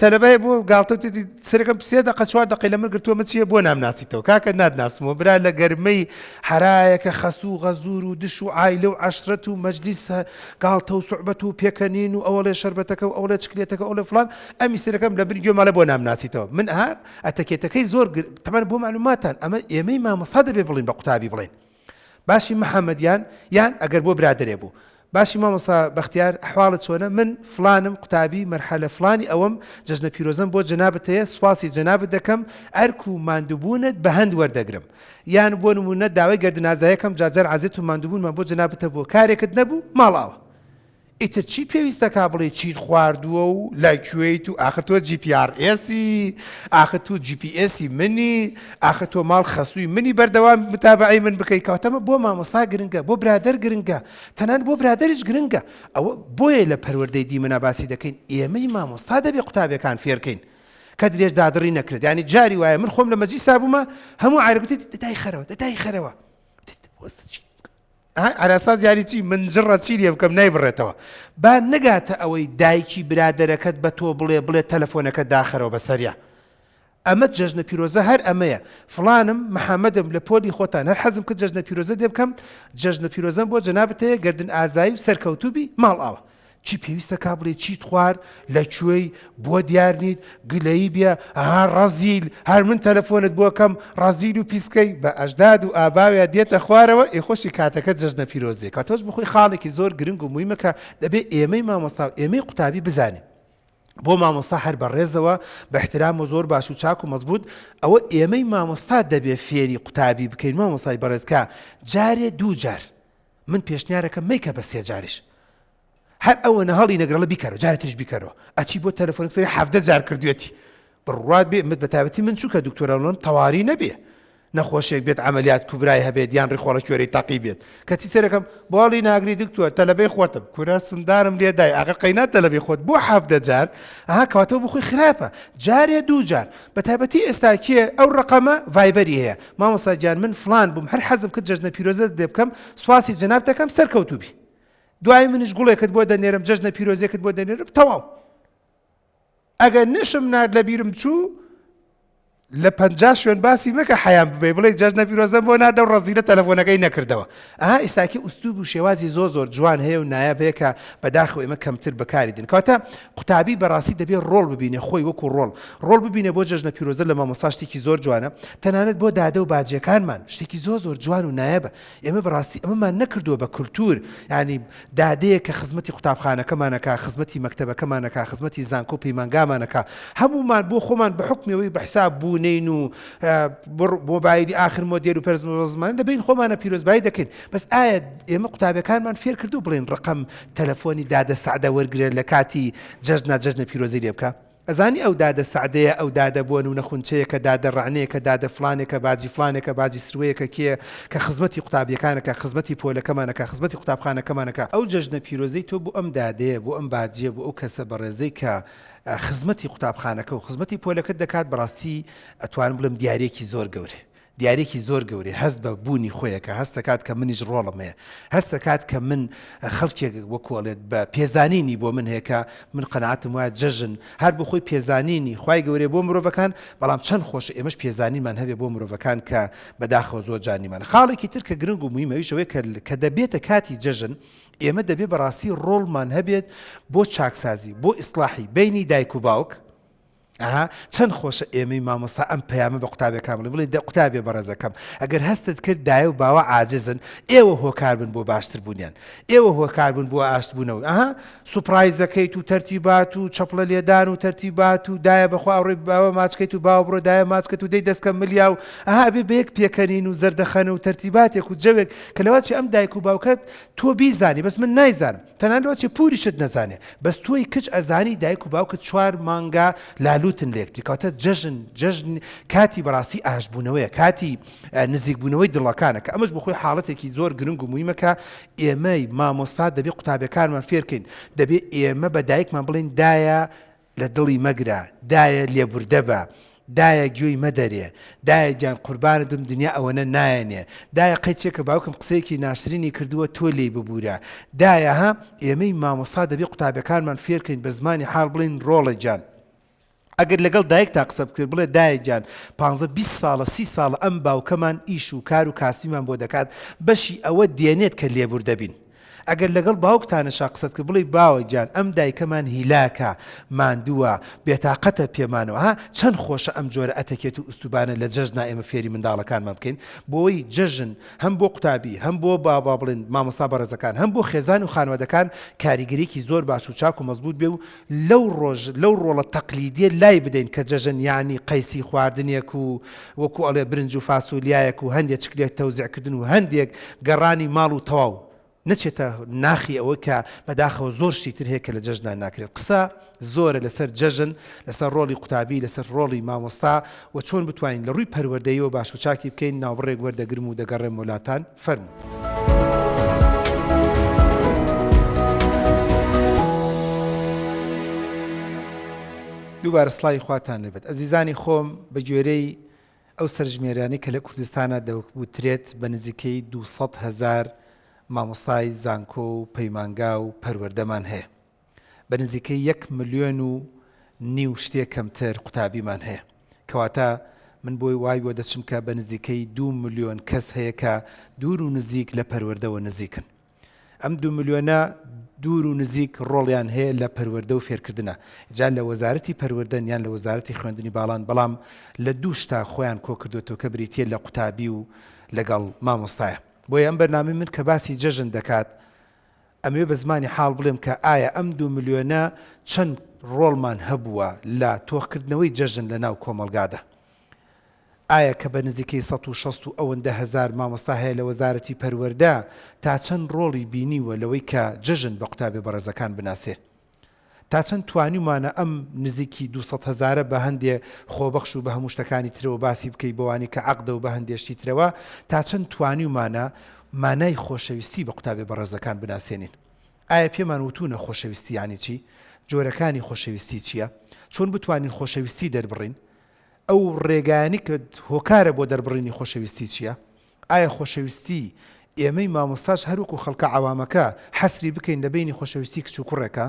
Speaker 1: تەلەبەیە بۆ گاڵتە سەرەکەم سێ دەقە چوار دەقەی لە من گرتووە من چییە بۆ نامناسیتەوە کاکە ناتناسمەوە برا لە گەرمەی حەرایەکە خەسوو غەزور و دش و عایلە و عەشرەت و مەجلیس گاڵتە و سوعبەت و پێکەنین و ئەوەڵێ شەربەتەکە و ئەوڵێ چکلێتەکە ئەوڵێ فڵان ئەمی سەرەکەم لە بن گوێماڵێ بۆ نامناسیتەوە من ئەها ئەتەکێتەکەی زۆر گر تەبعەن بۆ مەعلوماتان ئەمە ئێمەی مامۆستا دەبێ بڵین بە قوتابی بڵێین باشی محەمەد یان یان ئەگەر بۆ برادەرێ بوو باشی مامۆستا بەختیار ئەحواڵت چۆنە من فڵانم قوتابی مەرحەلە فڵانی ئەوەم جەژنە پیرۆزەم بۆ جەنابت هەیە سوپاسی جەنابت دەکەم ئەرک و ماندووبوونت بە هەند وەردەگرم یان بۆ نموونە داوای گەردنازایەکەم جاجار عەزێت و ماندووبوونمان بۆ جەنابت هەبوو کارێکت نەبوو ماڵئاوا ئیتر چی پێویستە کا بڵێی چیت خواردووە و لە کوێیت و ئاخر تۆ جی پی ئاڕ ئێسی ئاخر تۆ جی پی ئێسی منی ئاخر تۆ ماڵ خەسووی منی بەردەوام متابعەی من بکەی کەواتە ئەمە بۆ مامۆستا گرنگە بۆ برادەر گرنگە تەنانەت بۆ برادەریش گرنگە ئەوە بۆیە لە پەروەردەی دیمەنا باسی دەکەین ئێمەی مامۆستا دەبێ قوتابیەکان فێرکەین کە درێژ دادڕی نەکرێت یانی جاری وایە من خۆم لە مەجلیسا بوومە هەموو عارف گوتی دای خەرەوە دای خەرەوە عەراساز یاری چی من جڕە چی لێ بکەم نایبڕێتەوە با نەگاتە ئەوەی دایکی برادەرەکەت بە تۆ بڵێ بڵێ تەلەفۆنەکە داخەرەوە بەسەریا ئەمە جەژنە پیرۆزە هەر ئەمەیە فڵانم محەمەدم لە پۆلی خۆتان هەر حەزم کرد جەژنە پیرۆزە دێ بکەم جەژنە پیرۆزەم بۆ جەنابت هەیە گەردن ئازایی و سەرکەوتوو بی ماڵئاوا چی پێویستە کا بڵێی چیت خوارد لە کوێی بۆ دیار نیت گلەیی بێ ها ڕەزیل هەر من تەلەفۆنت بۆ کەم ڕەزیل و پیسکەی بە ئەژداد و ئاباویا دێتە خوارەوە ئێ خۆشی کاتەکە جەژنە پیرۆزیە کە تۆش بخۆی خاڵێکی زۆر گرنگ و مویمە کە دەبێ ئێمەی مامۆستا و ئێمەی قوتابی بزانین. بۆ مامۆستا هەر بە ڕێزەوە بە احترام و زۆر باش و چاک و مەزبوط ئەوە ئێمەی مامۆستا دەبێ فێری قوتابی بکەین مامۆستای بەڕێز کە جارێ دوو جار من پێشنیارەکەم مەیکە بە سێ جاریش هەر ئەوەنە هەڵی نەگرەڵە بیکەرەوە جارێ تریش بیکەرەوە ئەچی بۆ تەلەفۆنێک سەری 17 جار کردوێتی بڕوات بێ مت بەتایبەتی من چونکە دکتۆرە تەواری نەبێ نەخۆشێک بێت عەمەلیات کوبرای هەبێت یان ڕیخۆڵە کوێرەی تەقی بێت کەچی سەرەکەم بۆڵی ناگری دکتۆر تەلەبەی خۆتم کورە سندارم لێ دای ئاخر قەینا تەلەبەی خۆت بۆ 17 جار ئەها کەواتە بۆ خۆی خراپە جارێ دوو جار بە تایبەتی ئێستا کێ ئەو ڕقەمە ڤایبەری هەیە مامۆستا گیان من فلان بووم هەر حەزم کرد جەژنە پیرۆزەت لێ بکەم سوپاسی جەنابت دەکەم سەرکەوتوو بی دوای منیش گوڵێکت بۆ دەنێرم جەژنە پیرۆزێکت بۆ دەنێرم تەواو ئەگەر نشم نارد لە بیرم چوو لە پەنجا شوێن باسی مەکە حەیام ببەی بڵێ جەژنە پیرۆزەم بۆ نادە و ڕەزیلە تەلەفۆنەکەی نەکردەوە ئەها ئیساکی ئوسلوب و شێوازی زۆر زۆر جوان هەیە و نایاب هەیە کە بەداخەوە ئێمە کەمتر بەکاری دێن کەواتە قوتابی بەڕاستی دەبێ ڕۆڵ ببینێ خۆی وەکو ڕۆڵ ڕۆڵ ببینێ بۆ جەژنە پیرۆزە لە مامۆستا شتێکی زۆر جوانە تەنانەت بۆ دادە و باجیەکانمان شتێکی زۆر زۆر جوان و نایابە ئێمە بەڕاستی ئەمەمان نەکردووە بە کولتوور یانی دادەیەک کە خزمەتی قوتابخانەکەمان ئەکا، خزمەتی مەکتەبەکەمان ئەکا، خزمەتی زانکۆ و پەیمانگامان ئەکا، هەموومان بۆ خۆمان بە حوکمی ئەوەی بە حساب بوونین و مۆبایلی ئاخر مۆدێل و پەرز زمان لە بەین خۆمانە پیرۆزبایی دەکەین، بەس ئایا ئێمە قوتابیەکانمان فێر کردووە بڵێن ڕەقەم تەلەفۆنی دادە سەعدە وەرگرە لە کاتی جەژنا جەژنە پیرۆزی لێ بکە؟ ئەزانی ئەو دادە سەعدەیە ئەو دادە بۆ نونە خونچەیەکە دادە ڕەعنەیەکە دادە فڵانێکە باجی فڵانێکە باجی سروەیەکە کێیە کە خزمەتی قوتابیەکان ئەکا خزمەتی پۆلەکەمان ئەکا خزمەتی قوتابخانەکەمان ئەکا. ئەو جەژنە پیرۆزەی تۆ بۆ ئەم دادەیە بۆ ئەم باجیە بۆ ئەو کەسە بەڕێزەی کە خزمەتی قوتابخانەکە و خزمەتی پۆلەکەت دەکات بەڕاستی ئەتوانم بڵێم دیاریەکی زۆر گەورەیە دیاریەکی زۆر گەورەیە، هەست بە بوونی خۆی ئەکا، هەست ئەکات کە منیش ڕۆڵم هەیە، هەست ئەکات کە من خەڵکێک وەکو ئەڵێت بە پێزانینی بۆ من هەیە کە من قەناعەتم وایە جەژن هەر بۆ خۆی پێزانینی خوای گەورەیە بۆ مرۆڤەکان، بەڵام چەند خۆشە ئێمەش پێزانینمان هەبێ بۆ مرۆڤەکان کە بەداخەوە زۆر جار نیمانە. خاڵێکی تر کە گرنگ و موهیمە ئەویش ئەوەیە کە کە دەبێتە کاتی جەژن ئێمە دەبێ بەڕاستی ڕۆڵمان هەبێت بۆ چاکسازی، بۆ ئیسڵاحی بەینی دایک و باوک، ئەها چەند خۆشە ئێمەی مامۆستا ئەم پەیامە بە قوتابیەکان بڵێین بڵێ دە قوتابیە بەڕێزەکەم ئەگەر هەستت کرد دایە و باوە عاجزن ئێوە هۆکار بن بۆ باشتر بوونیان ئێوە هۆکار بن بۆ ئاشت بوونەوە ئەها سوپرایزەکەیت و تەرتیبات و چەپڵە لێدان و تەرتیبات و دایە بەخوا ئەوڕۆی باوە ماچکەیت و باوە بڕۆ دایە ماچکەت و دەی دەستکە ملیا و ئەها ئەبێ بە یەک پێکەنین و زەردەخەنە و تەرتیباتێک و جەوێک کە لەوەچێ ئەم دایک و باوکەت تۆ بیزانی بەس من نایزانم تەنانەت لەوەچێ پوریشت نەزانێ بەس تۆی کچ ئەزانی دایک و باوکت چوار مانگە لالوتن لە یەکتری کەواتە جەژن جەژن کاتی بەڕاستی ئاشتبوونەوەیە کاتی نزیکبوونەوەی دڵەکانە کە ئەمەش بۆ خۆی حاڵەتێکی زۆر گرنگ و مویمە کە ئێمەی مامۆستا دەبێ قوتابیەکانمان فێرکەین دەبێ ئێمە بە دایکمان بڵێین دایە لە دڵی مەگرە دایە لێبوردە بە دایە گوێی مەدەرێ دایە گیان قوربانت بم دنیا ئەوەنە نایەنێ دایە قەیچێکە باوکم قسەیەکی ناشرینی کردووە تۆ لێی ببورە دایە ها ئێمەی مامۆستا دەبێ قوتابیەکانمان فێرکەین بە زمانی حاڵ بڵێین ڕۆڵە گیان ئەگەر لەگەڵ دایکتا قسە بکرێت بڵێ دایە گیان پانزە 20 ساڵە سی ساڵە ئەم باوکەمان ئیش و کار و کاسبیمان بۆ دەکات بەشی ئەوە دێنێت کە لێبوردە بین ئەگەر لەگەڵ باوکتانشا قسەت کرد بڵێی باوە گیان ئەم دایکەمان هیلاکە، ماندووە، بێتاقەتە پێمانەوە ها چەند خۆشە ئەم جۆرە ئەتەکێت و ئوستوبانە لە جەژنا ئێمە فێری منداڵەکانمان بکەین بۆی جەژن هەم بۆ قوتابی هەم بۆ با با بڵێن مامۆستا بەڕێزەکان هەم بۆ خێزان و خانەوادەکان کاریگەریەکی زۆر باش و چاک و مەزبوت بێ و لەو ڕۆژ لەو ڕۆڵە تەقلیدیە لای بدەین کە جەژن یانی قەیسی خواردنێک و وەکو ئەڵێ برنج و فاسۆلیایەک و هەندێ چکلێت تەوزیع کردن و هەندێک گەڕانی ماڵ و تەواو نەچێتە ناخی ئەوەی کە بەداخەوە زۆر شتی تر هەیە کە لە جەژنا ناکرێت قسە زۆرە لەسەر جەژن لەسەر ڕۆڵی قوتابی لەسەر ڕۆڵی مامۆستا و چۆن بتوانین لە ڕووی پەروەردەییەوە باش و چاکی بکەین ناوبڕێک وەردەگرم و دەگەڕێمەوە لاتان فەرموو. دووبارە سڵاوی خواتان لێبێت ئەزیزانی خۆم بە گوێرەی ئەو سەرژمێرانەی کە لە کوردستانا دەوترێت بە نزیکەی 200 هەزار مامۆستای زانکۆ و پەیمانگا و پەروەردەمان هەیە بە نزیکەی یەک ملیۆن و نیو شتێ کەمتر قوتابیمان هەیە. کەواتە من بۆی وای بۆ دەچم کە بە نزیکەی دوو ملیۆن کەس هەیە کە دوور و نزیک لە پەروەردەوە نزیکن. ئەم دوو ملیۆنە دوور و نزیک ڕۆڵیان هەیە لە پەروەردە و فێرکردنا. جا لە وەزارەتی پەروەردەن یان لە وەزارەتی خوێندنی باڵان، بەڵام لە دوو شتا خۆیان کۆکردۆتەوە کە بریتییە لە قوتابی و لەگەڵ مامۆستایە. بۆیە ئەم بەرنامەی من کە باسی جەژن دەکات، ئەمەوێ بە زمانی حاڵ بڵێم کە ئایا ئەم دوو ملیۆنە چەند ڕۆڵمان هەبووە لە تۆخکردنەوەی جەژن لە ناو کۆمەڵگادا؟ ئایا کە بە نزیکەی 160 و ئەوەندە هەزار مامۆستا هەیە لە وەزارەتی پەروەردە تا چەند ڕۆڵی بینیوە لەوەی کە جەژن بە قوتابیە بەڕێزەکان بناسێ؟ تا چەند توانیومانە ئەم نزیکی 200 هەزارە بە هەندێ خۆبەخش و بە هەموو شتەکانی ترەوە باسی بکەی بەوانی کە عەقدە و بە هەندێ شتی ترەوە تا چەند توانیومانە مانای خۆشەویستی بە قوتابیە بەڕێزەکان بناسێنین؟ ئایا پێمان وتوونە خۆشەویستی یانی چی؟ جۆرەکانی خۆشەویستی چییە؟ چۆن بتوانین خۆشەویستی دەربڕین؟ ئەو ڕێگایانەی کە هۆکارە بۆ دەربڕینی خۆشەویستی چییە؟ ئایا خۆشەویستی ئێمەی مامۆستاش هەروەکو خەڵکە عەوامەکە حەسری بکەین لە بەینی خۆشەویستی کچ و کوڕێکە؟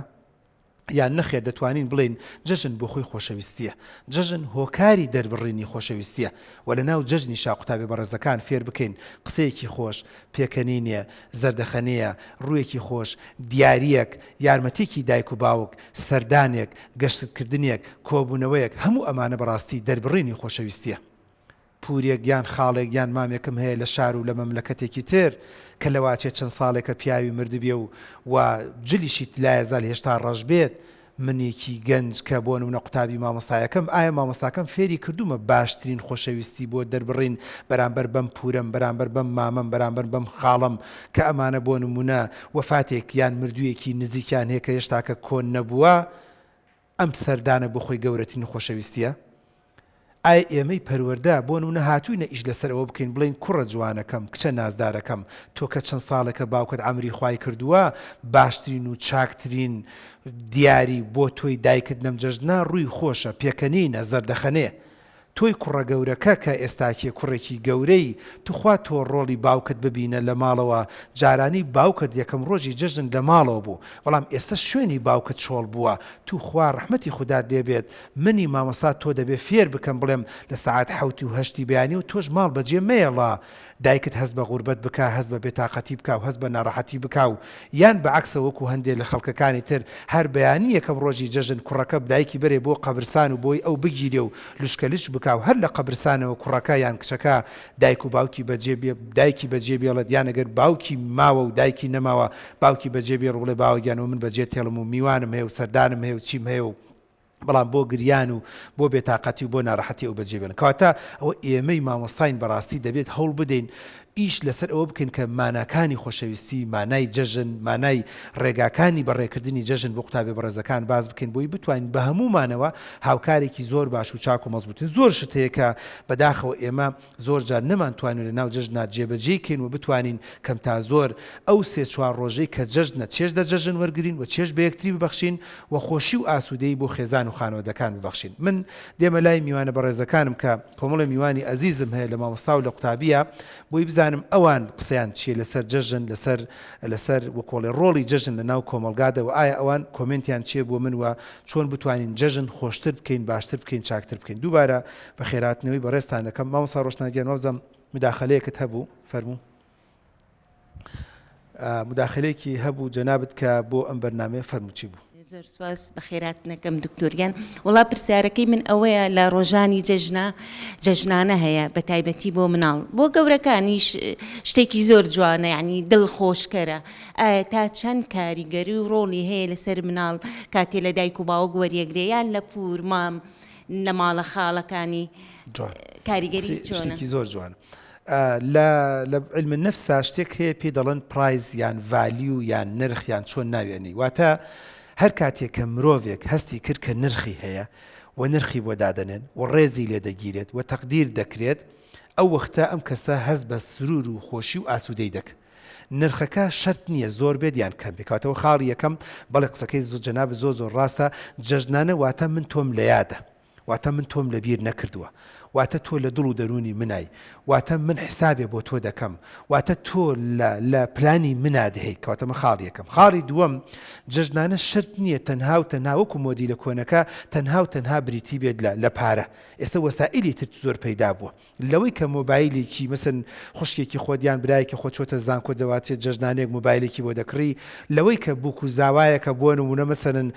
Speaker 1: یان نەخێر دەتوانین بڵێین جەژن بۆ خۆی خۆشەویستییە، جەژن هۆکاری دەربڕینی خۆشەویستییە و لە ناو جەژنیشا قوتابیە بەڕێزەکان فێر بکەین قسەیەکی خۆش، پێکەنینێ، زەردەخەنەیە، ڕوویەکی خۆش، دیارییەک، یارمەتیەکی دایک و باوک، سەردانێک، گەشتکردنێک، کۆبوونەوەیەک، هەموو ئەمانە بەڕاستی دەربڕینی خۆشەویستییە. پورێک یان خاڵێک یان مامێکم هەیە لە شار و لە مەملەکەتێکی تر کە لەواچێ چەند ساڵێکە پیاوی مردبێ و و جلیشی لایەزال هێشتا ڕەش بێت، منێکی گەنج کە بۆ نمونە قوتابی مامۆستایەکەم ئایا مامۆستاکەم فێری کردوومە باشترین خۆشەویستی بۆ دەربڕین بەرامبەر بەم پورەم بەرامبەر بەم مامەم بەرامبەر بەم خاڵەم کە ئەمانە بۆ نمونە وەفاتێک یان مردوویەکی نزیکیان هەیە کە هێشتاکە کۆن نەبووە ئەم سەردانە بۆ خۆی گەورەترین خۆشەویستیە؟ ئایا ئێمەی پەروەردە بۆ نمونە هاتووینە ئیش لەسەر ئەوە بکەین بڵێین کوڕە جوانەکەم، کچە نازدارەکەم، تۆ کە چەند ساڵێکە باوکت عەمری خوای کردووە، باشترین و چاکترین دیاری بۆ تۆی دایکت لەم جەژنە ڕووی خۆشە، پێکەنینە، زەردەخەنەیە. تۆی کوڕە گەورەکە کە ئێستاکێ کوڕێکی گەورەی توخوا تۆ ڕۆڵی باوکت ببینە لە ماڵەوە جارانی باوکت یەکەم ڕۆژی جەژن لە ماڵەوە بوو بەڵام ئێستا شوێنی باوکت چۆڵ بووە توخوا ڕەحمەتی خودات لێ بێت منی مامۆستا تۆ دەبێ فێر بکەم بڵێم لە سەعات حەوتی و هەشتی بەیانی و تۆش ماڵ بەجێ مەیەڵە دایکت هەست بە غوربەت بکا هەست بە بێتاقەتی بکا و هەست بە ناڕەحەتی بکا و یان بە عەکسە وەکو هەندێ لە خەڵکەکانی تر هەر بەیانی یەکەم ڕۆژی جەژن کوڕەکە دایکی بەرێ بۆ قەبرسان و بۆی ئەو بگیرێ و لوشکە لوشک بکا و هەر لە قەبرسانەوە کوڕەکە یان کچەکە دایک و باوکی بەجێ بێ دایکی بەجێ بێڵێت یان ئەگەر باوکی ماوە و دایکی نەماوە باوکی بەجێ بێڵ و بڵێ باوە گیان وە من بەجێت هێڵم و میوانم هەیە و سەردانم هەیە و چیم هەیە و بەڵام بۆ گریان و بۆ بێتاقەتی و بۆ ناڕەحەتی ئەو بەجێ بێڵن. کەواتە ئەوە ئێمەی مامۆستاین بەڕاستی دەبێت هەوڵ بدەین ئیش لەسەر ئەوە بکەین کە ماناکانی خۆشەویستی، مانای جەژن، مانای ڕێگاکانی بەڕێکردنی جەژن بۆ قوتابیە بەڕێزەکان باس بکەین بۆی بتوانین بە هەموومانەوە هاوکارێکی زۆر باش و چاک و مەزبووتین. زۆر شت هەیە کە بەداخەوە ئێمە زۆر جار نەمانتوانیوە لە ناو جەژنا جێبەجێی کەین و بتوانین کەم تا زۆر ئەو سێ چوار ڕۆژەی کە جەژنە چێژ لە جەژن وەرگرین و چێژ بە یەکتری ببەخشین و خۆشی و ئاسوودەیی بۆ خێزان و خانەوەدەکان ببەخشین. من دێمە لای میوانە بەڕێزەکانم کە کۆمەڵێ میوانی ئەزیزم هەیە لە مامۆستا و لە قوتابییە بۆی بزانم ئەوان قسەیان چییە لەسەر جەژن لەسەر لەسەر وەکۆڵێ ڕۆڵی جەژن لە ناو کۆمەڵگادا و ئایا ئەوان کۆمێنتیان چییە بۆ من و چۆن بتوانین جەژن خۆشتر بکەین باشتر بکەین چاکتر بکەین. دووبارە بەخێرهاتنەوەی بەڕێزتان دەکەم مامۆستا ڕۆشنا گیان وابزانم مداخەلەیەکت هەبوو فەرموو مداخلەیەکی هەبوو جەنابت کە بۆ ئەم بەرنامەیە فەرموو چی بوو؟
Speaker 2: زۆر سواس بەخێراتنەکەم دکتۆر گیان وڵا پرسیارەکەی من ئەوەیە لە ڕۆژانی جەژنە جەژنانە هەیە بە تایبەتی بۆ مناڵ بۆ گەورەکانیش شتێکی زۆر جوانە یعنی دڵ خۆشکەرە ئایا تا چەند کاریگەری و ڕۆڵی هەیە لەسەر مناڵ کاتێ لە دایک و باوک وەریەگرێ یان لە پور مام لە ماڵە خاڵەکانی
Speaker 1: جوان
Speaker 2: کاریگەری چۆنە؟
Speaker 1: شتێکی زۆر جوان لە لە علم النفسا شتێک هەیە پێی دەڵێن price یان value یان نرخ یان چۆن ناوی ئەنێی واتە هەر کاتێک کە مرۆڤێک هەستی کرد کە نرخی هەیە و نرخی بۆ دادەنێن و ڕێزی لێ دەگیرێت و تەقدیر دەکرێت ئەو وەختە ئەم کەسە هەست بە سرور و خۆشی و ئاسوودەی دەک نرخەکە شەرت نییە زۆر بێت یان کەم بێت کەواتەوە خاڵی یەکەم بەڵێ قسەکەی زۆ جەنابت زۆر زۆر ڕاستە جەژنانە واتە من تۆم لە یادە واتە من تۆم لە بیر نەکردووە واتە تۆ لە دڵ و دەروونی منای واتە من حسابێ بۆ تۆ دەکەم واتە تۆ لە لە پلانی منا دهیت کەواتە من خاڵی یەکەم خاڵی دووەم جەژنانە شەرت نییە تەنها و تەنها وەکو مۆدیلە کۆنەکە تەنها و تەنها بریتی بێت لە لە پارە ئێستا وەسائیلی تر زۆر پەیدا بووە لەوەی کە مۆبایلێکی مەسەن خوشکێکی خۆت یان برایەکی خۆت چۆتە زانکۆ دەواتێ جەژنانێک مۆبایلێکی بۆ دەکڕی لەوەی کە بوک و زاوایەکە بۆ نمونە مەسەلەن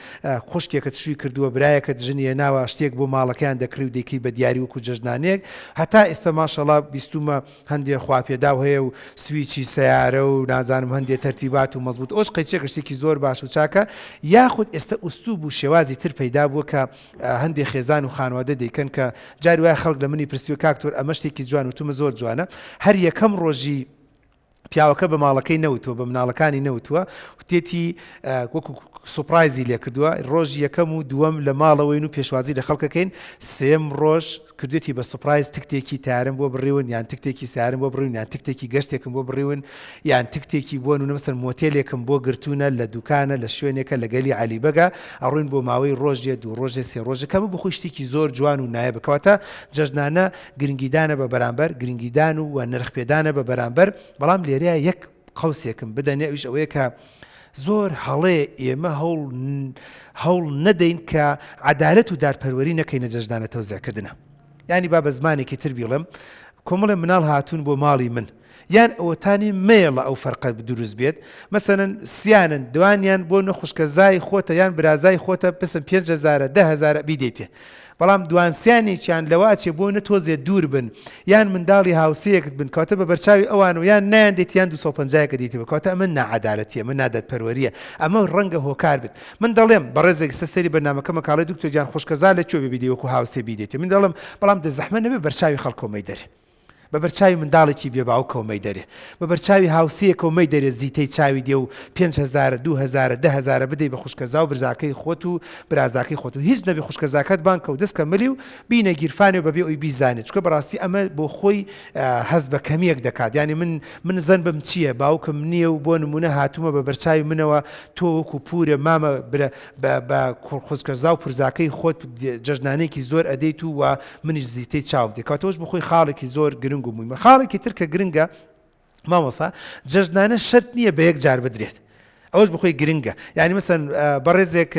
Speaker 1: خوشکێکت شوی کردووە برایەکت ژنی هێناوە شتێک بۆ ماڵەکەیان دەکڕی و دەیکەی بە دیاری وەکو جەژنانێک. جەژنانەیەک هەتا ئێستا ماشەڵا بیستومە هەندێ خواپێداو هەیە و سویچی سەیارە و نازانم هەندێ تەرتیبات و مەزبوت ئەوش قەیچێکە شتێکی زۆر باش و چاکە یاخود ئێستا ئوسلوب و شێوازی تر پەیدا بووە کە هەندێ خێزان و خانوادە دەیکەن کە جاری وایە خەڵک لە منی پرسیوە کاک تۆر ئەمە شتێکی جوان وتومە زۆر جوانە هەر یەکەم ڕۆژی پیاوەکە بە ماڵەکەی نەوتووە بە مناڵەکانی نەوتووە وتێتی وەکو surprise ی لێکردووە ڕۆژی یەکەم و دووەم لە ماڵەوەین و پێشوازی لە خەڵکەکەین سێم ڕۆژ کردوێتی بە surprise تکتێکی تارم بۆ بڕیون یان تکتێکی سارم بۆ بڕیون یان تکتێکی گەشتێکم بۆ بڕیون یان تکتێکی بۆ نمونە مەسەن مۆتێلێکم بۆ گرتوونە لە دوکانە لە شوێنێکە لە گەلی عەلی بەگە ئەڕۆین بۆ ماوەی ڕۆژێ دوو ڕۆژێ سێ ڕۆژێ کە ئەمە بۆ خۆی شتێکی زۆر جوان و نایابە کەواتە جەژنانە گرنگیدانە بە بەرامبەر گرنگیدان و وە نرخ پێدانە بە بەرامبەر بەڵام لێرەیا یەک قەوسێکم بدەنێ ئەویش ئەوەیە کە زۆر هەڵەیە ئێمە هەوڵ هەوڵ نەدەین کە عەدالەت و دادپەروەری نەکەینە جەژنانە تەوزیع کردنە یانی با بە زمانێکی تر بیڵێم کۆمەڵێ مناڵ هاتوون بۆ ماڵی من یان ئەوەتانی مەیەڵە ئەو فەرقە دروست بێت مەسەلەن سیانن دوانیان بۆ نە خوشکەزای خۆتە یان برازای خۆتە پسم پێنج هەزارە دە هەزارە بیدەیتێ بەڵام دوانسیانێکیان لەوە ئەچێ بۆ نە تۆزێ دوور بن یان منداڵی هاوسێیەکت بن کەواتە بە بەرچاوی ئەوان و یان نایان دێت یان 250 دێتەوە کەواتە ئەمە ناعەدالەتیە ئەمە نادادپەروەریە ئەمە ڕەنگە هۆکار بێت من دەڵێم بەڕێزێک ئیستا سەیری بەرنامەکە مەکە ئەڵێ دکتۆر گیان خوشکەزا لە کوێ بێ بیدەی وەکو هاوسێ بیدەیتێ من دەڵێم بەڵام دە زەحمەت نەبێ بەرچاوی خەڵکەوە مەیدەرێ بە بەرچاوی منداڵێکی بێ باوکەوە مەیدەرێ بە بەرچاوی هاوسێیەکەوە مەیدەرێ زیتەی چاوی دێ و پێنج هەزارە دوو هەزارە دە هەزارە بدەی بە خوشکەزا و برزاکەی خۆت و برازاکەی خۆت و هیچ نەبێ خوشکەزاکەت بانگ کە و دەست کە ملی و بینە گیرفانێ و بەبێ ئەوی بیزانێ چونکە بەڕاستی ئەمە بۆ خۆی هەست بە کەمییەک دەکات یانی من من زەنبم چییە باوکم نییە و بۆ نموونە هاتوومە بە بەرچاوی منەوە تۆ وەکو پوورە مامە برا بە بە خوشکەزا و پورزاکەی خۆت جەژنانێکی زۆر ئەدەیت و وە منیش زیتەی چاوم دێ کەواتە ئەوەش بۆ خۆی خاڵێکی زۆر گرنگ و مویمە خاڵێکی تر کە گرنگە مامۆستا جەژنانە شەرت نییە بە یەک جار بدرێت ئەوەش بخۆی گرنگە یعنی مەسەن بەڕێزێک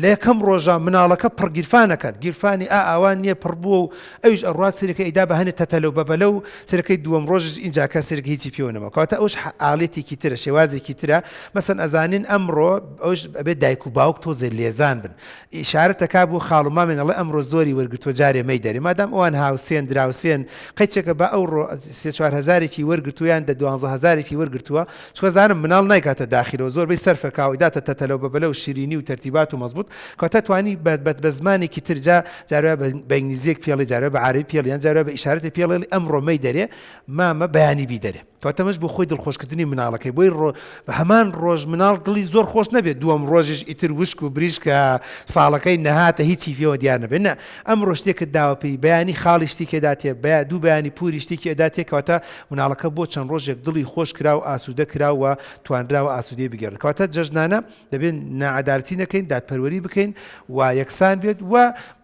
Speaker 1: لە یەکەم ڕۆژە مناڵەکە پڕگیرفانەکەن گیرفانی ئا ئاوان نییە پڕ بووە و ئەویش ئەڕات سرەکە ئیدا بە هەنێ تەتەلە و بەبەلە و سرەکەی دووەم ڕۆژش ئینجا کە سرک هیچی پێوە نەما کەواتە ئەوش ئالێتێکی ترە شێوازێکی ترە مەسەن ئەزانین ئەمڕۆ ئەوش ئەبێت دایک و باوک تۆزێ لێزان بن ئیشارەت ئەکا بۆ خاڵ و مامێن ئەڵێ ئەمڕۆ زۆری وەرگرتووە جارێ مەیدەرێ مادام ئەوان هاوسێن دراوسێن قەیچەکە با ئەوڕۆ سێ چوار هەزارێکی وەرگرتووە یان دە دوانزە هەزارێکی وەرگرتووە چونکە زانم مناڵ نایکاتە داخیلەوە زۆربەی سەرفە کا و ئەیداتە تەتەلە و بەبەلە و شیرینی و تەرتیبات و مەزبوت کەواتە توانی بە بە بە زمانێکی تر جا جارێ بە بە ئینگلیزیەک پێڵی جارێ بە عەرەبی پێڵی یان جارێ بە ئیشارەتێ پێڵێ ئەمڕۆ مەیدەرێ مامە بەیانی بیدەرێ. کەواتە ئەمەش بۆ خۆی دڵخۆشکردنی مناڵەکەی بۆی ڕۆ بە هەمان ڕۆژ مناڵ دڵی زۆر خۆش نەبێت دووەم ڕۆژیش ئیتر وشک و بریشکە ساڵەکەی نەهاتە هیچی پێوە دیار نەبێت نا ئەمڕۆ شتێکت داوە پێی بەیانی خاڵی شتێکی ئەداتێ بەیا دوو بەیانی پوری شتێکی ئەداتێ کەواتە مناڵەکە بۆ چەند ڕۆژێک دڵی خۆش کرا و ئاسوودە کرا و توانراوە ئاسوودەی بگێڕن کەواتە جەژنانە دەبێت ناعەدالەتی نەکەین دادپەروەری بکەین و یەکسان بێت و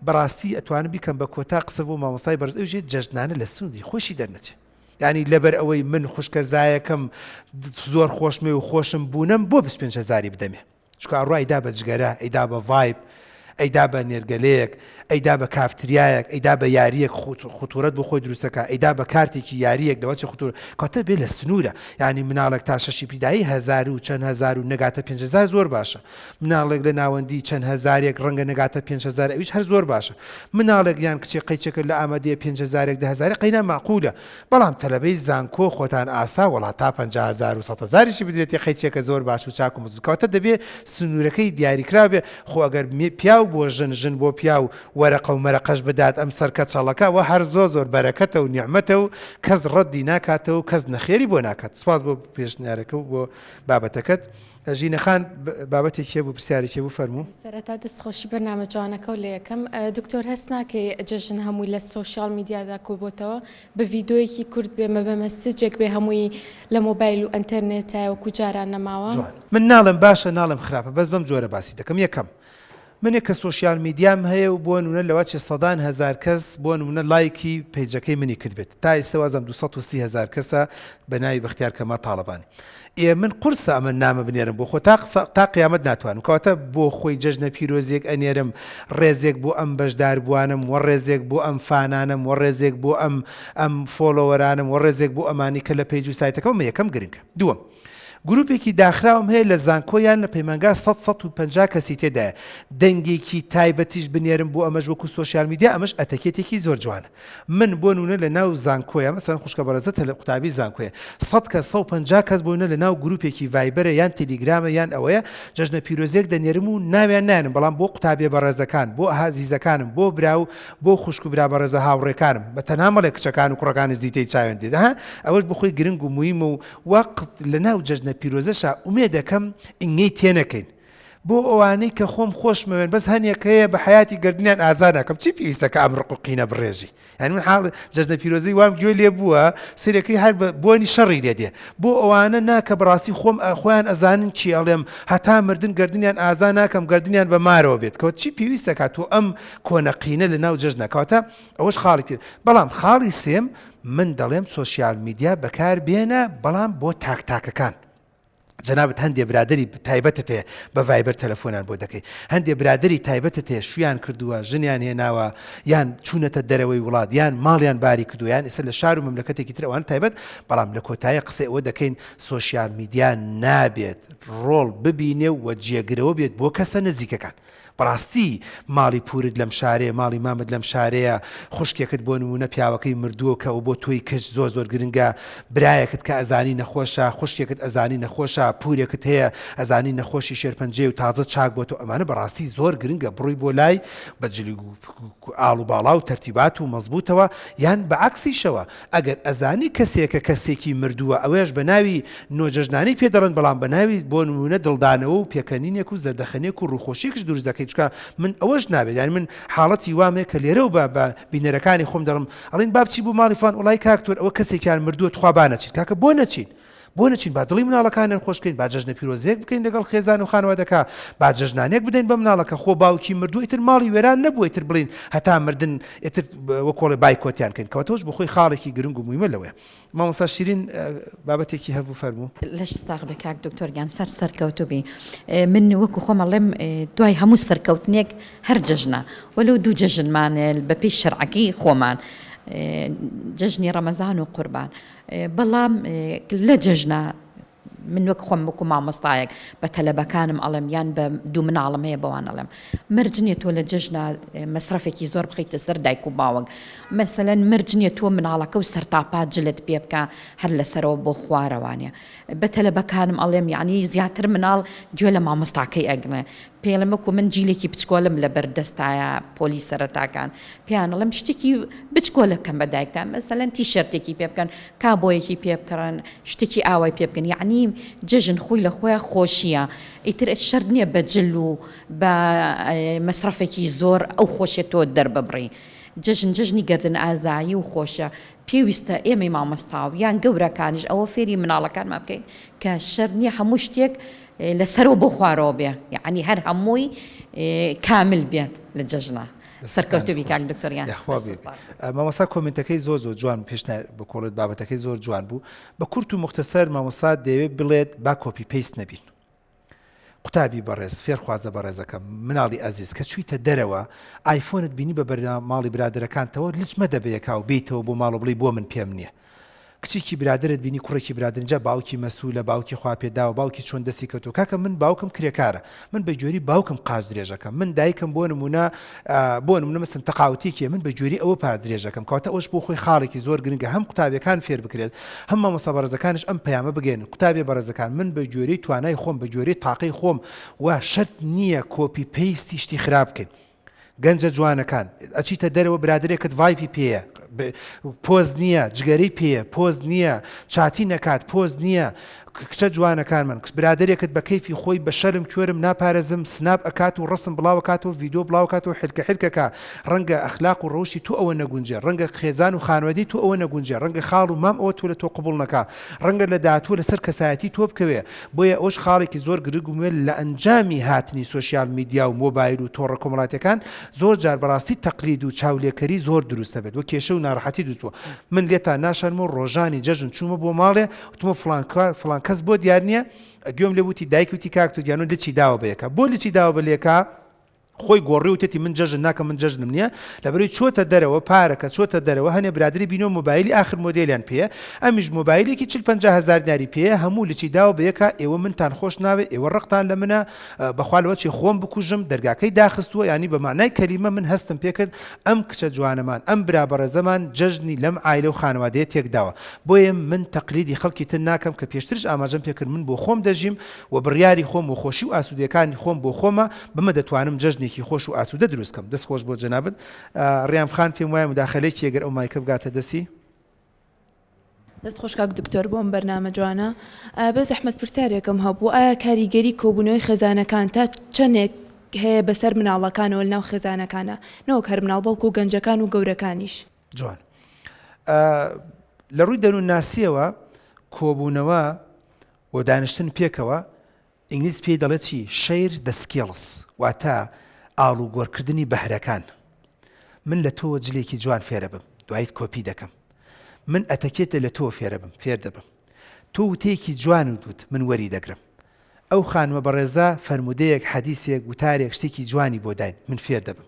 Speaker 1: بەڕاستی ئەتوانم بیکەم بە کۆتا قسە بۆ مامۆستای بەڕێز ئەویش جەژنانە لە سنووری خۆشی دەرنەچێت. یانی لەبەر ئەوەی من خوشکە زایەکەم زۆر خۆشمێ و خۆشم بوونم بۆ 25 هەزاری بدەمێ چونکە ئەڕوا ئەیدا بە جگەرە ئەیدا بە vape ئەیدا بە نێرگەلەیەک ئەیدا بە کافتریایەک ئەیدا بە یاریەک خطورەت بۆ خۆی دروستەکە ئەیدا بە کارتێکی یاریەک لەوە چه خطور کاتە بێ لە سنوورە یعنی مناڵێک تا شەشی پیدایی هەزار و چەند هەزار و نەگاتە 5هزار زۆر باشە مناڵێک لە ناوەندی چەند هەزارێک ڕەنگە نەگاتە 5هزار ئەویش هەر زۆر باشە مناڵێک یان کچێ قەیچەکە لە ئامادەیە پێنج هەزارێک دە هەزارێک قەینا مەعقولە بەڵام تەلەبەی زانکۆ خۆتان ئاسا وەڵا تا 50 هەزار و سەد هەزاریشی بدرێتێ قەیچێکە زۆر باش و چاک و مزبوت کەواتە دەبێ سنوورەکەی دیاریکراو بێ خۆ ئەگەر پیاو بۆ ژن ژن بۆ پیاو وەرەقە و مەرەقەش بدات ئەم سەر کەچەڵەکە ئەوە هەر زۆر زۆر بەرەکەتە و نیعمەتە و کەس ڕەدی ناکاتەوە و کەس نەخێری بۆ ناکات سوپاس بۆ پێشنیارەکە و بۆ بابەتەکەت. ژینە خان بابەتێکی هەبوو پرسیارێکی هەبوو فەرموو.
Speaker 3: سەرەتا دەست خۆشی بەرنامە جوانەکەو لێ ئەکەم دکتۆر هەست ناکەی جەژن هەمووی لە سۆشیاڵ میدیادا کۆبۆتەوە بە ڤیدۆیەکی کورت بێ مە بە message ێک بێ هەمووی لە مۆبایل و ئەنتەرنێتایە وەکو جاران نەماوە.
Speaker 1: جوان من ناڵێم باشە ناڵێم خراپە بەس بەم جۆرە باسی دەکەم یەکەم منێک کە سۆشیال میدیام هەیە و بۆ نمونە لەوەچێ سەدان هەزار کەس بۆ نمونە لایکی page ەکەی منی کردبێت تا ئیستە وازم 230 هەزار کەسە بە ناوی بەختیار کەمال تاڵەبانی ئێ من قورسە ئەمە نامە بنێرم بۆ خۆ تا قسە تا قیامەت ناتوانم کەواتە بۆ خۆی جەژنە پیرۆزیەک ئەنێرم ڕێزێک بۆ ئەم بەشداربووانم وە ڕێزێک بۆ ئەم fan انم وە ڕێزێک بۆ ئەم ئەم follower انم وە ڕێزێک بۆ ئەمانی کە لە page و سایتەکەمە یەکەم گرنگە دووەم. گروپێکی داخراوم هەیە لە زانکۆ یان لە پەیمانگا سەد 150 کەسی تێدایە دەنگێکی تایبەتیش بنێرم بۆ ئەمەش وەکو سۆشیال میدیا ئەمەش ئەتەکێتێکی زۆر جوانە من بۆ نمونە لە ناو زانکۆیە مەسەلەن خوشکە بەڕێزە تەلە قوتابی زانکۆیە سەد کەس 150 کەس بۆ نمونە لە ناو گروپێکی ڤایبەرە یان تێلیگرامە یان ئەوەیە جەژنە پیرۆزێک دەنێرم و ناویان نانم بەڵام بۆ قوتابیە بەڕێزەکان بۆ ئازیزەکانم بۆ برا و بۆ خوشک و برا بەڕێزە هاوڕێکانم بە تەنها مەڵێ کچەکان و کوڕەکانیش زیتەی چاویان دێت ها ئەوەش بۆ خۆی گرنگ و مویمە و وەقت لە ناو جەژنە پیرۆزەشا ئومێدەکەم ئینگەی تێنەکەین بۆ ئەوانەی کە خۆم خۆشمەوێن بەس هەنێک هەیە بە حەیاتی گەردنیان ئازا ناکەم چی پێویستە کە ئەم ڕق و قینە بڕێژی یانی من حاڵ جەژنە پیرۆزەی وام گوێ لێ بووە سەرەکەی هەر بە بۆنی شەڕی لێ دێ بۆ ئەوانە نا کە بەڕاستی خۆم خۆیان ئەزانن چی ئەڵێم هەتا مردن گەردنیان ئازا ناکەم گەردنیان بە مارەوە بێت کەوە چی پێویستە کە تۆ ئەم کۆنە قینە لە ناو جەژنە کەواتە ئەوەش خاڵی تر بەڵام خاڵی سێم من دەڵێم سۆشیال میدیا بەکار بێنە بەڵام بۆ تاک تاکەکان جەنابت هەندێ برادەری تایبەتت هەیە بە ڤایبەر تەلەفۆنیان بۆ دەکەی هەندێ برادەری تایبەتت هەیە شویان کردووە ژنیان هێناوە یان چوونەتە دەرەوەی وڵات یان ماڵیان باری کردووە یان ئێستا لە شار و مەملەکەتێکی تر ئەوان تایبەت بەڵام لە کۆتایی قسەی ئەوە دەکەین سۆشیال میدیا نابێت ڕۆڵ ببینێ و جێگرەوە بێت بۆ کەسە نزیکەکان بەڕاستی ماڵی پورت لەم شارەیە ماڵی مامت لەم شارەیە خوشکێکت بۆ نمونە پیاوەکەی مردووە کە ئەو بۆ تۆی کچ زۆر زۆر گرنگە برایەکت کە ئەزانی نەخۆشە خوشکێکت ئەزانی نەخۆشە پورێکت هەیە ئەزانی نەخۆشی شێرپەنجەیە و تازە چاک بۆتەوە ئەمانە بەڕاستی زۆر گرنگە بڕۆی بۆ لای بە جلی ئاڵ و باڵا و تەرتیبات و مەزبوتەوە یان بە عەکسیشەوە ئەگەر ئەزانی کەسێکە کەسێکی مردووە ئەوەیش بە ناوی نۆجەژنانەی پێ دەڵێن بەڵام بە ناوی بۆ نموونە دڵدانەوە و پێکەنینێک و زەردەخەنێک و ڕووخۆشیەکش دروست دەکەی چونکە من ئەوەش نابێت یانی من حاڵەتی وام هەیە کە لێرەوە بە بە بینەرەکانی خۆم دەڵێم ئەڵێن با بچین بۆ ماڵی فڵان وەڵای کاک تۆر ئەوە کەسێکیان مردووە تخوا با نەچین کاکە بۆ نەچین بۆ نەچین با دڵی مناڵەکانیان خۆش بکەین با جەژنە پیرۆزێک بکەین لەگەڵ خێزان و خانەوادەکە با جەژنانێک بدەین بە مناڵەکە خۆ باوکی مردووە ئیتر ماڵی وێران نەبووە ئیتر بڵێین هەتا مردن ئیتر وەکۆڵێ بایکۆتیان کەین کەواتەوەش بۆ خۆی خاڵێکی گرنگ و مویمە لەوەیە مامۆستا شیرین بابەتێکی هەبوو فەرموو.
Speaker 4: لەشت ساغ بێ کاک دکتۆر گیان سەر سەرکەوتوو بی من وەکو خۆم ئەڵێم دوای هەموو سەرکەوتنێک هەر جەژنە وەلو دوو جەژنمان بە پێی شەرعەکەی خۆمان جەژنی ڕەمەزان و قوربان بەڵام لە جەژنە من وەک خۆم وەکو مامۆستایەک بە تەلەبەکانم ئەڵێم یان بە دوو مناڵم هەیە بەوان ئەڵێم مەرج نییە تۆ لە جەژنا مەسرەفێکی زۆر بخەیتە سەر دایک و باوک مەسەلەن مەرج نییە تۆ مناڵەکە و سەرتاپا جلت پێ بکە هەر لەسەرەوە بۆ خوارەوانە بە تەلەبەکانم ئەڵێم یعنی زیاتر مناڵ گوێ لە مامۆستاکەی ئەگرێ پێڵێم وەکو من جیلێکی بچکۆلم لەبەر دەستایە پۆلی سەرەتاکان پێیان ئەڵێم شتێکی بچکۆلە بکەن بە دایکتان مەسەلەن تیشێرتێکی پێ بکەن کابۆیەکی پێ بکڕن شتێکی ئاوای پێ بکەن یەعنی جەژن خۆی لە خۆیا خۆشییە ئیتر شەرت نییە بە جل و بە مەسرەفێکی زۆر ئەو خۆشیە تۆ دەرببڕی جەژن جەژنی گەردن ئازایی و خۆشە پێویستە ئێمەی مامۆستا و یان گەورەکانیش ئەوە فێری مناڵەکانمان بکەین کە شەرت نییە هەموو شتێک لە سەرەوە بۆ خوارەوە بێ یەعنی هەر هەمووی کامل بێت لە جەژنا. سەرکەوتوو بی کاک دکتۆر گیان.
Speaker 1: یاخوا بێ مامۆستا کۆمێنتەکەی زۆر زۆر جوان بوو پێشنا بکۆڵێت بابەتەکەی زۆر جوان بوو بە کورت و موختەسەر مامۆستا دەیەوێت بڵێت با copy paste نەبین قوتابی بەڕێز فێرخوازە بەڕێزەکەم مناڵی ئەزیز کە چوویتە دەرەوە ئایفۆنت بینی بە بەرنا ماڵی برادەرەکانتەوە لچ مەدە بەیەکا و بێیتەوە بۆ ماڵ و بڵێی بۆ من پێم نییە کچێکی برادەرت بینی کوڕێکی برادەر جا باوکی مەسولە باوکی خوا پێداوە باوکی چۆن دەستی کەوتوە کاکە من باوکم کرێکارە من بە گوێری باوکم قاچ درێژەکەم من دایکم بۆ نمونە بۆ نمونە مەسن تەقاوتێکیە من بە گوێری ئەوە پا درێژەکەم کەواتە ئەوش بۆ خۆی خاڵێکی زۆر گرنگە هەم قوتابیەکان فێر بکرێت هەم مامۆستا بەڕێزەکانیش ئەم پەیامە بگەێنن قوتابیە بەڕێزەکان من بە گوێرەی توانای خۆم بە گوێرەی تاقەی خۆم و شەرت نییە copy paste ی شتی خراپ بکەین گەنجە جوانەکان ئەچیتە دەرەوە برادەرێکت vape ی پێیە پۆز نییە جگەرەی پێیە پۆز نییە چاتی نەکات پۆز نییە کچە جوانەکان من برادەرێکت بە کەیفی خۆی بە شەرم کوێرم ناپارێزم سناپ ئەکات و ڕسم بڵاوەکاتەوە ڤیدیۆ بڵاوکاتەوە حلکە حلکەکە ڕەنگە ئەخلاق و ڕەوشی تۆ ئەوە نەگونجێ ڕەنگە خێزان و خانەوادەی تۆ ئەوە نەگونجێ ڕەنگە خاڵ و مام ئەوە تۆ لە تۆ قبوڵ نەکا ڕەنگە لە داهاتوو لەسەر کەسایەتی تۆ بکەوێ بۆیە ئەوەش خاڵێکی زۆر گرنگ و موێ لە ئەنجامی هاتنی سۆشیال میدیا و مۆبایل و تۆڕە کۆمەڵاتیەکان زۆر جار بەڕاستی تەقلید و چاولێکەری زۆر دروست دەبێت و کێشە و ناڕەحەتی دروست بووە من لێتان ناشارمەوە ڕۆژانی جەژن چوومە بۆ ماڵێ وتمە فڵان فڵان کەس بۆ دیار نییە گوێم لێ وتی دایکی وتی کاک تۆ گیانۆ لچی داوە بە یەکا بۆ لچی داوە بە لێکا؟ خۆی گۆڕی وتێتی من جەژن ناکەم من جەژنم نییە لەبەرەی چۆتە دەرەوە پارەکە چۆتە دەرەوە هەنێ برادری بینۆ مۆبایلی ئاخر مۆدێلیان پێیە ئەمیش مۆبایلێکی چل پەنجا هەزار دیناری پێیە هەموو لچی داوە بە یەکا ئێوە منتان خۆش ناوێ ئێوە ڕقتان لە منە بەخوا لەوە چێ خۆم بکوژم دەرگاکەی داخستووە یانی بە مەعنای کەلیمە من هەستم پێکرد ئەم کچە جوانەمان ئەم برا بەڕێزەمان جەژنی لەم عایلە و خانەوادەیە تێکداوە بۆیە من تەقلیدی خەڵکی تر ناکەم کە پێشترش ئاماژەم پێکرد من بۆ خۆم دەژیم و بڕیاری خۆم و خۆشی و ئاسوودەکانی خۆم بۆ خۆمە بەمە دەتوانم جەژنێکی خۆش و ئاسوودە دروست کەم دەست خۆش بۆ جەنابت ڕیام خان پێم وایە مداخەلەیەکی گەر ئەو مایکە بگاتە دەستی.
Speaker 3: دەست خۆش کاک دکتۆر بۆ ئەم بەرنامە جوانە. بێ زەحمەت پرسیارێکم هەبوو ئایا کاریگەری کۆبوونەوەی خێزانەکان تا چەندێک هەیە بەسەر مناڵەکانەوە لەناو خێزانەکانە نەوەک هەر مناڵ بەڵکو گەنجەکان و گەورەکانیش؟
Speaker 1: جوان لە ڕووی دەروونناسیەوە کۆبوونەوە و دانیشتن پێکەوە ئینگلیز پێی دەڵێت چی؟ Share the skills واتە ئاڵوگۆرکردنی بەهرەکان. من لە تۆوە جلێکی جوان فێرەبم دوایت کۆپی دەکەم. من ئەتەکێتە لە تۆوە فێرەبم فێر دەبم. تۆ وتەیەکی جوانت وت من وەری دەگرم. ئەو خانمە بەڕێزە فەرموودەیەک، حەدیسێک، وتارێک، شتێکی جوانی بۆ داین من فێر دەبم.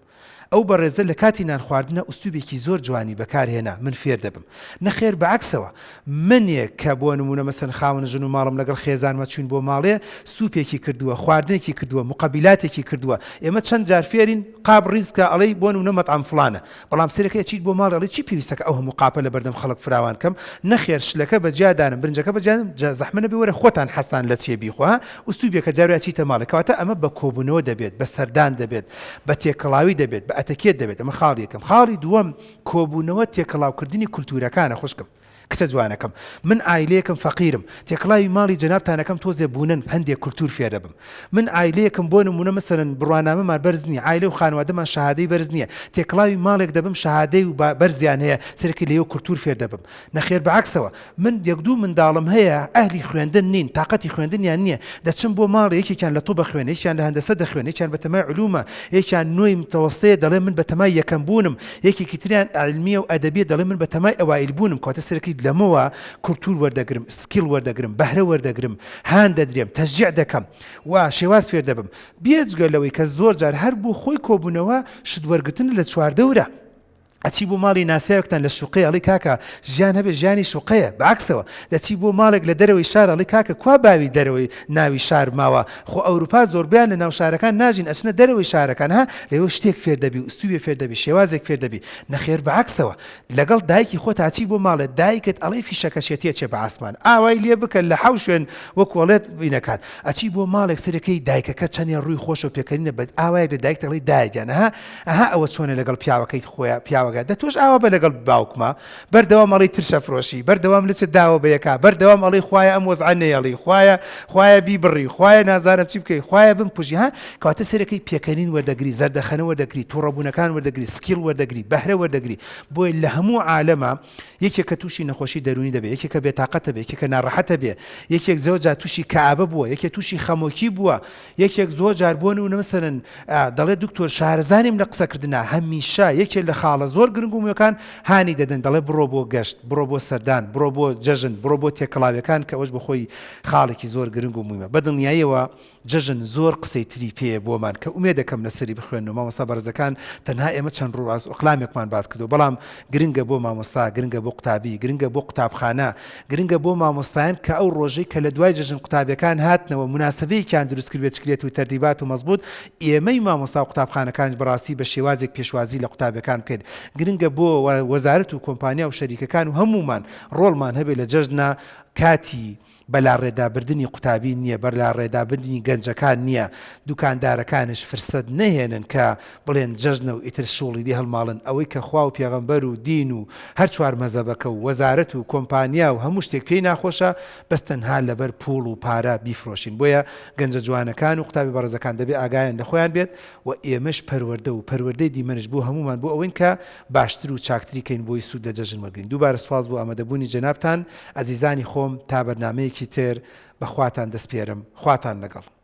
Speaker 1: ئەو بەڕێزە لە کاتی نان خواردنا ئوسلوبێکی زۆر جوانی بەکار هێنا من فێر دەبم نەخێر بە عەکسەوە منێک کە بۆ نمونە مەسەن خاوەن ژن و ماڵم لەگەڵ خێزانمە چوین بۆ ماڵێ سوپێکی کردووە خواردنێکی کردووە مقەبیلاتێکی کردووە ئێمە چەند جار فێرین قاپ ڕیز کە ئەڵێی بۆ نمونە مەتعەم فڵانە بەڵام سەیرەکەی ئەچیت بۆ ماڵێ ئەڵێی چی پێویستە کە ئەو هەموو قاپە لە بەردەم خەڵک فراوان کەم نەخێر شلەکە بە جیا دانم برنجەکە بە جیا دانم جا زەحمە نەبێ وەرە خۆتان حەزتان لە چیە بیخۆ ها ئوسلوبێکە جارێ ئەچیتە ماڵێ کەواتە ئەمە بە کۆبوونەوە دەبێت بە سەردان دەبێت بە تێکەڵاوی دەبێت، بە ئەتەکێت دەبێت، ئەمە خاڵی یەکەم. خاڵی دووەم، کۆبوونەوە تێکەڵاوکردنی کولتوورەکانە خوشکم، کچە جوانەکەم. من عایلەیەکم فەقیرم، تێکەڵاوی ماڵی جەنابتان ئەکەم تۆزێ بوونن هەندێک کولتوور فێردەبم. من عایلەیەکم بۆ نموونە مەسەلەن بڕوانامەمان بەرز نییە، عایلە و خانەوادەمان شەهادەی بەرز نییە، تێکەڵاوی ماڵێک دەبم شەهادەی و بەرزیان هەیە، سەرەکی لەوێ کولتوور فێردەبم. نەخێر بەعەکسەوە من یەک دوو منداڵم هەیە ئەهلی خوێندن نین تاقەتی خوێندنیان نیە دەچم بۆ ماڵێ یەکێکیان لە طب ئەخوێنێ یەکیان لە هەندەسە دەخوێنێ یەکیان بەتەمای علومە یەکیان نۆی متەوەستەیە دەڵێ من بەتەمای یەکەم بوونم یەکێکی تریان عیلمیە و ئەدەبیە دەڵێ من بەتەمای ئەوائیل بوونم کەواتە سەرەکی لەمەوە کولتور وەردەگرم skill وەردەگرم بەهرە وەردەگرم هان دەدرێم تەشجیع دەکەم و شێواز فێر دەبم بێجگە لەوەی کە زۆر جار هەر بۆ خۆی کۆبوونەوە شت وەرگرتنە لە چواردەورە ئەچی بۆ ماڵی ناسیاوێکتان لە شوقەیە ئەڵێی کاکە ژیان هەبێ ژیانی شوقەیە بە عەکسەوە دەچی بۆ ماڵێک لە دەرەوەی شار ئەڵێی کاکە کوا باوی دەرەوەی ناوی شار ماوە خۆ ئەوروپا زۆربەیان لە ناو شارەکان ناژین ئەچنە دەرەوەی شارەکان ها لەوێ شتێک فێر دەبی و ئوسلوبێ فێر دەبی شێوازێک فێر دەبی نەخێر بە عەکسەوە لەگەڵ دایکی خۆت ئەچی بۆ ماڵێ دایکت ئەڵێی فیشەکە شێتیە چێ بە عاسمان ئاوای لێ بکە لە حەو شوێن وەکو ئەڵێت بینەکات ئەچی بۆ ماڵێک سەرەکەی دایکەکە چەنێ ڕووی خۆشە و پێکەنینە بە ئاوایەک لە دایکت ئەڵێی دایە گیان ئەها ئەها ئەوە چۆنە لەگەڵ پیاوەکەیت خۆیا پیاوەکە دە تۆش ئاوا بە لەگەڵ باوکما بەردەوام ئەڵێی ترشە فرۆشی بەردەوام لچت داوە بە یەکا بەردەوام ئەڵێی خوایە ئەم وەزعە نەیەڵی خوایە خوایە بیبڕی خوایە نازانم چی بکەی خوایە بمکوژی ها کەواتە سەرەکەی پێکەنین وەردەگری زەردەخەنە وەردەگری توڕەبوونەکان وەردەگری skill وەردەگری بەهرە وەردەگری بۆیە لە هەموو عالەما یەکێک کە تووشی نەخۆشی دەروونی دەبێ یەکێک کە بێتاقەتە بێ یەکێک کە ناڕەحەتە بێ یەکێک زۆر جار تووشی کەئابە بووە یەکێک تووشی خەمۆکی بووە یەکێک زۆر جار بۆ نمونە مەسەلەن دەڵێ دکتۆر شارەزانیم لە قسەکردنا هەمیشە یەکێ لە خاڵە زۆر گرنگ و موێکان هانی دەدەن دەڵێ بڕۆ بۆ گەشت بڕۆ بۆ سەردان بڕۆ بۆ جەژن بڕۆ بۆ تێکەڵاویەکان کە ئەوەش بۆ خۆی خاڵێکی زۆر گرنگ و مویمە بە دڵنیاییەوە جەژن زۆر قسەی تری پێیە بۆمان کە ئومێدەکەم لەسەری بخوێنن و مامۆستا بەڕێزەکان تەنها ئێمە چەند ڕوڕاست ئوقلامێکمان باس کردووە بەڵام گرنگە بۆ مامۆستا گرنگە بۆ قوتابی گرنگە بۆ قوتابخانە گرنگە بۆ مامۆستایان کە ئەو ڕۆژەی کە لە دوای جەژن قوتابیەکان هاتنەوە موناسەبەیەکیان دروست کردبێت چکلێت و تەرتیبات و مەزبوت ئێمەی مامۆستا و قوتابخانەکانیش بەڕاستی بە شێوازێک پێشوازی لە قوتابیەکان بکەین گرنگە بۆ وەزارەت و کۆمپانیا و شەریکەکان و هەموومان ڕۆڵمان هەبێت لە جەژنا کاتی بەلاڕێدابردنی قوتابی نییە، بەلاڕێدابردنی گەنجەکان نییە، دوکاندارەکانیش فرسەت نەهێنن کە بڵێن جەژنە و ئیتر شوڵی لێ هەڵماڵن، ئەوەی کە خوا و پێغەمبەر و دین و هەر چوار مەزەبەکە و وەزارەت و کۆمپانیا و هەموو شتێک پێی ناخۆشە بەس تەنها لەبەر پوڵ و پارە بیفرۆشین بۆیە گەنجە جوانەکان و قوتابی بەڕێزەکان دەبێ ئاگایان لە خۆیان بێت و ئێمەش پەروەردە و پەروەردەی دیمەنش بۆ هەموومان بۆ ئەوەین کە باشتر و چاکتری کەین بۆی سوود لە جەژن وەرگرین دووبارە سوپاس بۆ ئامادەبوونی جەنابتان ئەزیزانی خۆم تا بەرنامەیەکی تر بە خواتان دەسپێرم خواتان لەگەڵ.